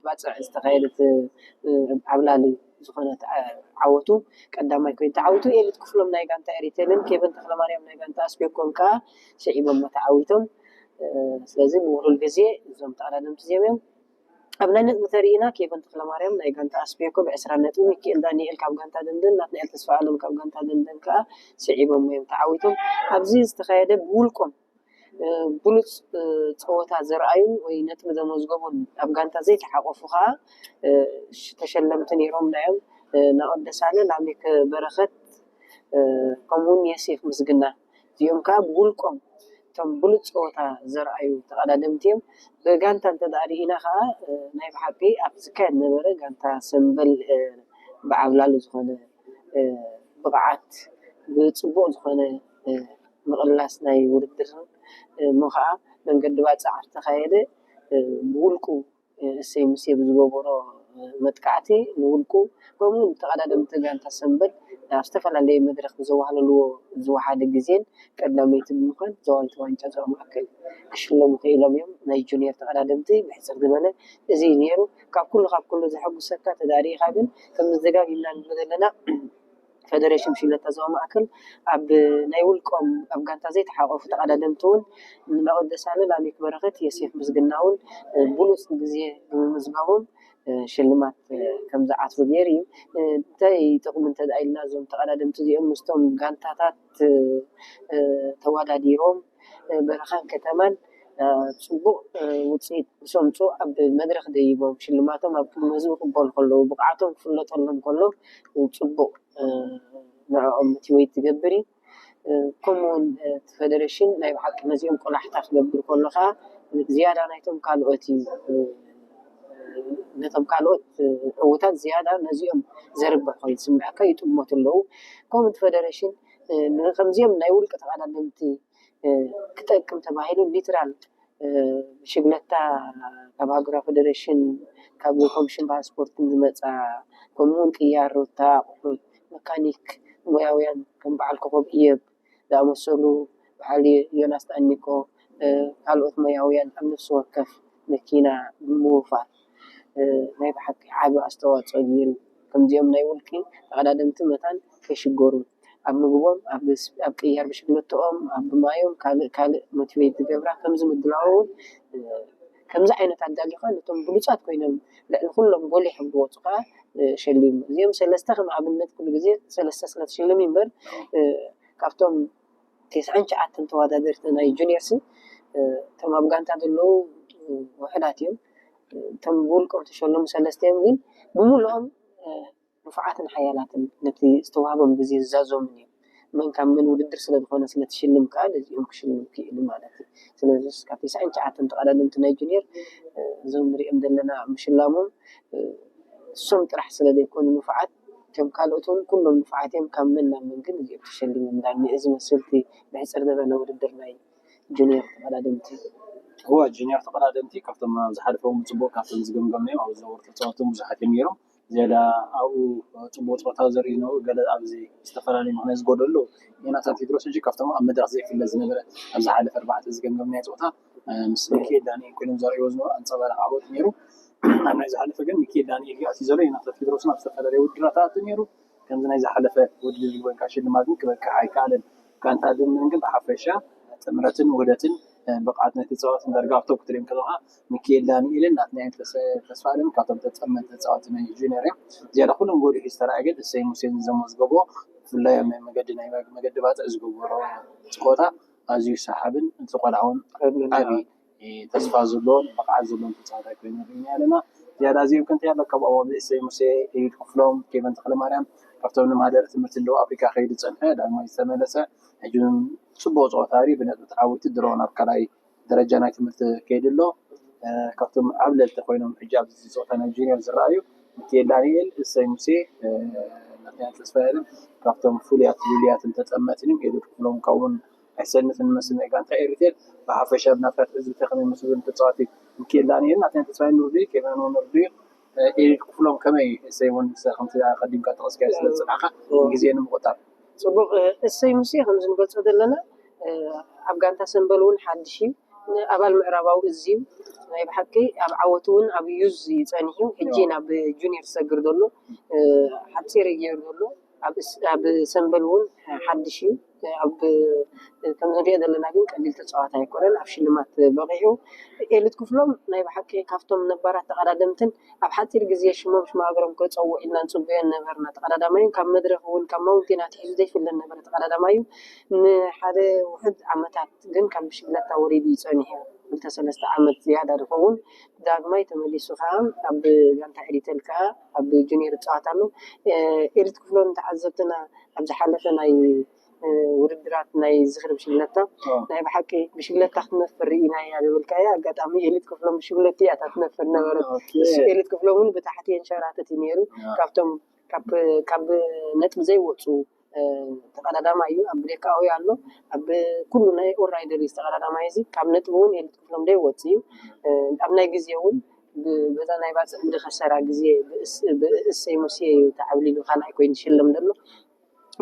ባጽዕ ዝተኻየደት፣ እ፣ ዓብላሊ ዝኾነት፣ ዓ-፣ ዓወቱ ቀዳማይ ኮይኑ ተዓዊቱ። ኤሊት ክፍሎም ናይ ጋንታ ኤሪቴልን ኬቨን ተኽለማርያም ናይ ጋንታ ኣስቤኮን ከኣ ስዒቦሞ ተዓዊቶም። እ፣ ስለዚ ብውሑድ ግዜ እዞም ተቐዳደምቲ እዚኦም እዮም። ኣብ ናይ ነጥቢ ተሪኢና ኬቨን ተኽለማርያም ናይ ጋንታ ኣስቤኮ ብዕስራ ነጥቢ፣ ሚኪኤል ዳንኤል ካብ ጋንታ ደንደን፣ ናትናኤል ተስፋኣለም ካብ ጋንታ ደንደን ከኣ ስዒቦሞ እዮም ተዓዊቶም። ኣብዚ ዝተኻየደ ብውልቆም ብሉፅ ፀወታ ዘርኣዩን ወይ ነጥቢ ዘመዝገቡን ኣብ ጋንታ ዘይተሓቆፉ ከዓ ተሸለምቲ ነይሮም እዮም። ናኦድ ደሳለ፣ ላሜክ በረኸት፣ ከምኡውን የሴፍ ምስግና፣ እዚኦም ከዓ ብውልቆም እቶም ብሉፅ ፀወታ ዘርኣዩ ተቐዳደምቲ እዮም። ብጋንታ እንተደኣ ርኢና ከዓ ናይ ብሓቂ ኣብ ዝካየድ ነበረ ጋንታ ሰምበል ብዓብላሉ ዝኾነ ብቕዓት፣ ብፅቡቕ ዝኾነ ምቕላስ ናይ ውድድርን እሞ ከዓ መንገዲ ባፅዕ ኣብ ዝተኻየደ ብውልቁ እሰይ ሙሴ ብዝገበሮ መጥቃዕቲ ንውልቁ ከምኡ እውን ተቐዳደምቲ ጋንታ ሰንበት ኣብ ዝተፈላለየ መድረኽ ብዘዋህለልዎ ዝወሓደ ግዜን ቀዳመይቲ ብምዃን ዘዋልቲ ዋንጫ ዞባ ማእከል ክሽለሙ ክኢሎም እዮም። ናይ ጁኒየር ተቐዳደምቲ ብሕፅር ዝበለ እዚ እዩ ነይሩ። ካብ ኩሉ ካብ ኩሉ ዘሐጉሰካ ተዳሪኻ ግን ከምዚ ደጋጊምና ንብሎ ዘለና ፈደሬሽን ብሽክለታ ዞባ ማእከል ኣብ ናይ ውልቆም ኣብ ጋንታ ዘይተሓቆፉ ተቐዳደምቲ እውን ናኦድ ደሳለ፣ ላሜክ በረኸት፣ የሴፍ ምስግና እውን ብሉፅ ግዜ ብምምዝጋቦም ሽልማት ከም ዝዓትሩ ገይሩ እዩ። እንታይ ጥቕሚ እንተ ኢልና እዞም ተቐዳደምቲ እዚኦም ምስቶም ጋንታታት ተወዳዲሮም በረኻን ከተማን ፅቡቕ ውፅኢት ምስ ኣምፅኡ ኣብ መድረኽ ደይቦም ሽልማቶም ኣብ ቅድሚ ህዝቢ ክበሉ ከለዉ ብቕዓቶም ክፍለጠሎም ከሎ ፅቡቕ ንዕኦም ሞቲቬት ዝገብር እዩ። ከምኡውን እቲ ፈደሬሽን ናይ ብሓቂ ነዚኦም ቆላሕታ ክገብር ከሎ ከዓ ዝያዳ ናይቶም ካልኦት እዩ ነቶም ካልኦት ዕውታት ዝያዳ ነዚኦም ዘርብሕ ኮይኑ ዝስምዐካ ይጥመቱ ኣለዉ። ከምኡ እቲ ፈደሬሽን ከምዚኦም ናይ ውልቂ ተቐዳደምቲ ክጠቅም ተባሂሉ ሊትራል ብሽግለታ ካብ ሃገራዊ ፈደሬሽን ካብ ኮሚሽን ባህል ስፖርትን ዝመፃ ከምኡውን ቅያር ሩታ ኣቑሑት መካኒክ ሞያውያን ከም በዓል ኮኸብ እየብ ዝኣመሰሉ በዓል ዮናስ ጣኒቆ ካልኦት ሞያውያን ኣብ ነፍሲ ወከፍ መኪና ብምውፋር ናይ ብሓቂ ዓቢ ኣስተዋፅኦ ገይሩ። ከምዚኦም ናይ ውልቂ ተቐዳደምቲ መታን ከይሽገሩ ኣብ ምግቦም ኣብ ቅያር ብሽግለትኦም ኣብ ማዮም ካልእ ካልእ ሞቲቬት ዝገብራ ከምዚ ምድላው እውን ከምዚ ዓይነት ኣዳሊኻ ነቶም ብሉፃት ኮይኖም ልዕሊ ኩሎም ጎሊሖም ዝወፁ ከዓ ሸሊሙ። እዚኦም ሰለስተ ከም ኣብነት ኩሉ ግዜ ሰለስተ ስለ ትሽልም እምበር ካብቶም ተስዓን ትሽዓተን ተወዳደርቲ ናይ ጁኒየርሲ እቶም ኣብ ጋንታ ዘለዉ ውሕዳት እዮም። እቶም ብውልቆም ተሸለሙ ሰለስተ እዮም ግን ብምልኦም ንፉዓትን ሓያላትን ነቲ ዝተዋህቦም ግዜ ዝዛዘሙ እዮም። መን ካብ መን ውድድር ስለ ዝኾነ ስለ ትሽልም ከዓ ነዚኦም ክሽልም ክኢሉ ማለት እዩ። ስለዚ ካብ ተስዓን ትሽዓተን ተቐዳደምቲ ናይ ጁኒየር እዞም ንሪኦም ዘለና ምሽላሞም እሶም ጥራሕ ስለ ዘይኮኑ ንፉዓት እቶም ካልኦት እውን ኩሎም ንፉዓት እዮም። ካብ መን ናብ መን ግን እዚኦም ተሸሊሞም እንዳኒ እዚ መስልቲ ብሕፅር ዝበለ ውድድር ናይ ጁኒየር ተቐዳደምቲ እዋ ጁኒየር ተቐዳደምቲ ካብቶም ኣብ ዝሓለፈ እውን ብፅቡቕ ካብቶም ዝገምገምናዮም ኣብ ዝነበሩ ተፃወትቲ እውን ብዙሓት እዮም ነይሮም። ዝያዳ ኣብኡ ፅቡቕ ፀወታ ዘርኢ ዝነበሩ ገለ ኣብዚ ዝተፈላለዩ ምክንያት ዝጎደሉ ዮናታን ቴድሮስ ሕጂ ካብቶም ኣብ መድረኽ ዘይፍለጥ ዝነበረ ኣብ ዝሓለፈ ኣርባዕተ ዝገምገምናዮ ፀወታ ምስ ሚካኤል ዳንኤል ኮይኖም ዘርእይዎ ዝነበሩ ኣንፀባራቂ ዓወት ነይሩ። ኣብ ናይ ዝሓለፈ ግን ሚካኤል ዳንኤል እዩ ኣትዩ ዘሎ። ዮናታን ቴድሮስን ኣብ ዝተፈላለየ ውድድራት ኣትዩ ነይሩ። ከምዚ ናይ ዝሓለፈ ውድድር ኮይንካ ሽልማት ግን ክበቅዕ ኣይከኣለን። ጋንታ ድምርን ግን ብሓፈሻ ጥምረትን ውህደትን ብቕዓት ናይ ተፃወትን ደርጋፍቶ ክትሪኦም ከለኻ ሚካኤል ዳንኤልን ናትናኤል ተስፋኣለምን ካብቶም ተፀመድቲ ተፃወቲ ናይ ጁኒየር እዮም። ዝያዳ ኩሎም ጎሊሑ ዝተረኣየ ግን እሰይ ሙሴን ዘመዝገቦ ብፍላይ ኣብ ናይ መገዲ ናይ መገዲ ባፅዕ ዝገበሮ ፀወታ ኣዝዩ ሰሓብን እቲ ቆልዓ እውን ዓብዪ ተስፋ ዘለዎን ብቕዓት ዘለዎን ተፃዋታይ ኮይኑ ንሪእና ኣለና። ዝያዳ እዚኦም ክንታይ ኣሎ ካብ ኣብኦም እሰይ ሙሴ፣ ኤሊድ ክፍሎም፣ ኬቨን ተኽለማርያም ካብቶም ንማህደረ ትምህርቲ ንደቡብ ኣፍሪካ ከይዱ ዝፀንሐ ዳግማይ ዝተመለሰ ሕጂ እውን ፅቡቕ ፀወታ ሪ ብነጥቢ ተዓዊቱ ድሮን ኣብ ካልኣይ ደረጃ ናይ ትምህርቲ ከይዱ ኣሎ። ካብቶም ዓብለልቲ ኮይኖም ሕጂ ኣብዚ ፀወታ ናይ ጁኒየር ዝረኣዩ ሚካኤል ዳንኤል፣ እሰይ ሙሴ፣ ናትናኤል ተስፋ የለም ካብቶም ፍሉያት ልሉያትን ተፀመትን እዮም። ኤሊድ ክፍሎም ካብውን ኣይሰንፍን መስል ናይ ጋንታ ኤሪቴል ብሓፈሻ ብናትካ ትዕዝብቲ ከመይ መስሉ ተፃዋቲ ሚካኤል ዳንኤል ናትናኤል ተስፋ ንርዱ ኬቨን ንርዱ ኤሊድ ክፍሎም ከመይ እሰይ እውን ከምቲ ኣቐዲምካ ጠቐስካዮ ስለ ዝፅናዕካ ግዜ ንምቑጣብ ፅቡቕ እሰይ ሙሴ ከም ዝንገልፆ ዘለና ኣብ ጋንታ ሰንበል እውን ሓድሽ እዩ። ኣባል ምዕራባዊ እዚ እዩ። ናይ ብሓቂ ኣብ ዓወት እውን ኣብ ዩዝ እዩ ፀኒሑ። ሕጂ ናብ ጁኒየር ዝሰግር ዘሎ ሓፂር እዩ ገይሩ ዘሎ። ኣብ ሰንበል እውን ሓድሽ እዩ። ኣብ ከምዚ ንሪኦ ዘለና ግን ቀሊል ተፃዋታይ ኣይኮነን። ኣብ ሽልማት በቒዑ። ኤሊት ክፍሎም ናይ ብሓቂ ካብቶም ነባራት ተቐዳደምትን ኣብ ሓፂር ግዜ ሽሞም ሽም ሃገሮም ከፀውዑ ኢልና ንፅበዮ ነበርና ተቐዳዳማይ እዩ። ካብ መድረኽ እውን ካብ ማውንቴን ኣትሒዙ ዘይፍለ ነበረ ተቐዳዳማይ እዩ። ንሓደ ውሕድ ዓመታት ግን ካብ ብሽግለታ ወሪዱ እዩ ፀኒሑ። ክልተ ሰለስተ ዓመት ዝያዳ ዝኸውን ዳግማይ ተመሊሱ ከዓ ኣብ ጋንታ ኤሪተል ከዓ ኣብ ጁኒየር ይፃወት ኣሎ። ኤሊት ክፍሎም ተዓዘብትና ኣብ ዝሓለፈ ናይ ውድድራት ናይ ዝኽሪ ብሽግለታ ናይ ብሓቂ ብሽግለታ ክትነፍር ርኢናያ ዝበልካያ ኣጋጣሚ ኤሊት ክፍሎም ብሽግለቲ እያ እታ ትነፍር ነበረት። እሱ ኤሊት ክፍሎም እውን ብታሕቲ የንሸራተት እዩ ነይሩ። ካብቶም ካብ ነጥቢ ዘይወፁ ተቐዳዳማይ እዩ። ኣብ ብሬካዊ ኣሎ ኣብ ኩሉ ናይ ኦራይደር ተቐዳዳማይ እዚ ካብ ነጥቢ እውን ኤሊት ክፍሎም ዘይወፅ እዩ። ኣብ ናይ ግዜ እውን በዛ ናይ ባፅዕ ብድኸሰራ ግዜ ብእሰይ ሙሴ እዩ ተዓብሊሉ ካልኣይ ኮይኑ ዝሽለም ዘሎ።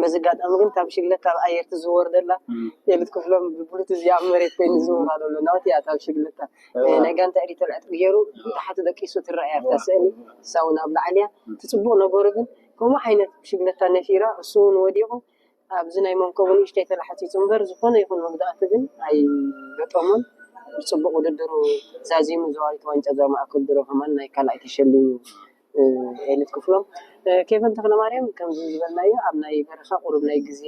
በዚ ኣጋጣሚ ግን ካብ ሽግለት ካብ ኣየር ትዝወር ዘላ ኤሊት ክፍሎም ብብሉት እዚ ኣብ መሬት ኮይኑ ዝዝወር ኣሎ ናውቲ እያ ካብ ሽግለታ ናይ ጋንታ ኤሪተል ዕጥቂ ገይሩ ታሓቲ ደቂሱ ትረኣያ ኣብታ ስእሊ እሳ እውን ኣብ ላዕሊ እያ። እቲ ፅቡቕ ነገሩ ግን ከምኡ ዓይነት ሽግለታ ነፊራ እሱ እውን ወዲቑ ኣብዚ ናይ መንኮቡ ንእሽተይ ተላሓፂፁ እምበር ዝኾነ ይኹን መጉዳእቲ ግን ኣይገጠሞን። ብፅቡቕ ውድድሩ ዛዚሙ ዘዋሪት ዋንጫ ዞባ ማእከል ድሮ ከማን ናይ ካልኣይ ተሸሊሙ ኤሊት ክፍሎም። ኬቨን ተክለማርያም ከምዚ ዝበልናዮ ኣብ ናይ በረኻ ቁሩብ ናይ ግዜ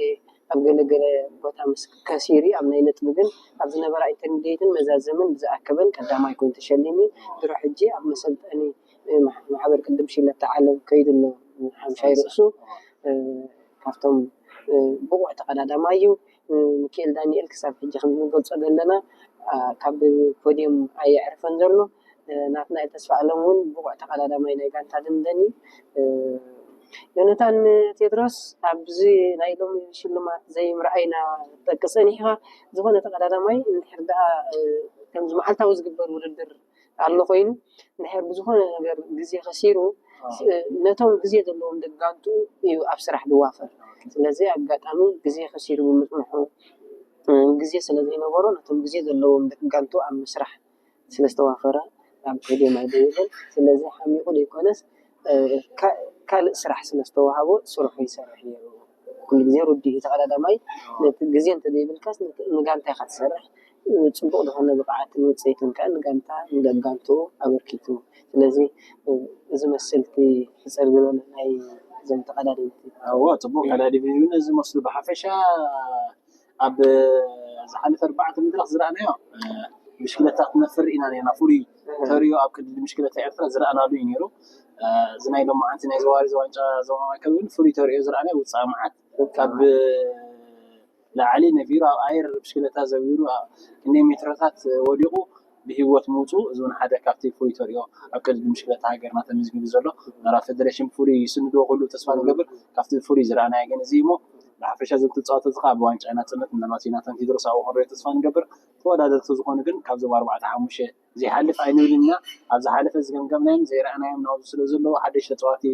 ኣብ ገለገለ ቦታ ምስ ከሲሪ ኣብ ናይ ነጥቢ ግን ኣብ ዝነበራ ኢንተርሚዲየትን መዛዘምን ብዝኣከበን ቀዳማይ ኮይኑ ተሸሊሚ ድሮ ሕጂ ኣብ መሰልጠኒ ማሕበር ቅድም ሽለት ዓለም ከይዱ ኣሎ ሓምሻይ ርእሱ ካብቶም ብቑዕ ተቐዳዳማይ እዩ። ሚካኤል ዳንኤል ክሳብ ሕጂ ከም ንገልጾ ዘለና ካብ ፖድየም ኣየዕርፈን ዘሎ ናትናኤል ተስፋ ኣለም እውን ብቑዕ ተቐዳዳማይ ናይ ጋንታ ደምደን እዩ። ዮነታን ቴድሮስ ኣብዚ ናይ ሎሚ ሽልማት ዘይምርኣይና ጠቂ ጸኒሕኻ ዝኾነ ተቐዳዳማይ እንድሕር ደኣ ከምዚ መዓልታዊ ዝግበር ውድድር ኣሎ ኮይኑ እንድሕር ብዝኾነ ነገር ግዜ ከሲሩ ነቶም ግዜ ዘለዎም ደጋንቱ እዩ ኣብ ስራሕ ዝዋፈር። ስለዚ ኣጋጣሚ ግዜ ከሲሩ ብምፅንሑ ግዜ ስለ ዘይነበሮ ነቶም ግዜ ዘለዎም ደጋንቱ ኣብ ምስራሕ ስለ ዝተዋፈረ ኣብ ፖድየም ኣይደይብን። ስለዚ ሓሚቑ ዘይኮነስ ካልእ ስራሕ ስለ ዝተዋሃቦ ስርሑ ይሰርሕ ነይሩ። ኩሉ ግዜ ርዱእ እዩ ተቐዳዳማይ ነቲ ግዜ እንተዘይብልካስ ንጋንታ ኢኻ ትሰርሕ። ፅቡቕ ዝኾነ ብቕዓትን ውፅኢትን ከዓ ንጋንታ ንደጋንቱ ኣበርኪቱ። ስለዚ እዚ መስል እቲ ሕፅር ዝበለ ናይ እዞም ተቐዳደምቲ። እዎ ፅቡቕ ቀዳዲም እዩ ነዚ መስሉ ብሓፈሻ ኣብ ዝሓለፈ ኣርባዕተ መድረኽ ዝረኣናዮ ብሽክለታ ክትነፍር ኢና ነርና ፍሉይ ተሪኦ ኣብ ቅድድም ብሽክለታ ኤርትራ ዝረኣናሉ እዩ ነይሩ። እዚ ናይ ሎማዓንቲ ናይ ዘዋሪ ዋንጫ ዞባ ማእከል እውን ፍሉይ ተሪኦ ዝረኣናዮ ውፅኣ መዓት ካብ ላዕሊ ነቢሩ ኣብ ኣየር ብሽክለታ ዘዊሩ ክንደይ ሜትሮታት ወዲቑ ብህይወት ምውፅኡ እዚ እውን ሓደ ካብቲ ፍሉይ ተሪኦ ኣብ ቅድድም ብሽክለታ ሃገርና ተመዝጊቡ ዘሎ ናራ ፌደሬሽን ፍሉይ ይስንድዎ ኩሉ ተስፋ ንገብር ካብቲ ፍሉይ ዝረኣናዮ ግን እዚ እሞ ብሓፈሻ እዞም ተፃወቲ እዚ ከዓ ብዋንጫ ናፅነት ምናልባት ዮናታን ቴድሮስ ኣብኡ ክንሪኦ ተስፋ ንገብር ተወዳደርቲ ዝኾኑ ግን ካብዞም ኣርባዕተ ሓሙሽተ ዘይሓልፍ ኣይንብልን ኢና ኣብ ዝሓለፈ ዝገምገምናዮም ዘይረኣናዮም ናብዚ ስለ ዘለዉ ሓደሽ ተፃዋቲ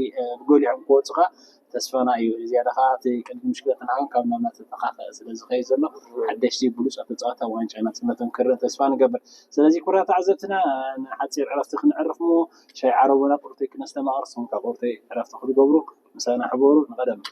ጎሊሖም ክወፁ ከዓ ተስፋና እዩ። ዝያዳ ከዓ እቲ ቅድድም ብሽክለታ ንዓኹም ካብ ናብ እናተተኻኸአ ስለ ዝኸይድ ዘሎ ሓደሽቲ ብሉፃት ተፃወቲ ኣብ ዋንጫ ናፅነቶም ክረአ ተስፋ ንገብር። ስለዚ ኩራ ተዓዘብትና ንሓፂር ዕረፍቲ ክነዕርፍ እሞ ሻይ ዓረቦና ቁርተይ ክነስተማቕር ንስኹም ካብ ቁርተይ ዕረፍቲ ክትገብሩ ምሳና ሕበሩ። ንቐደም።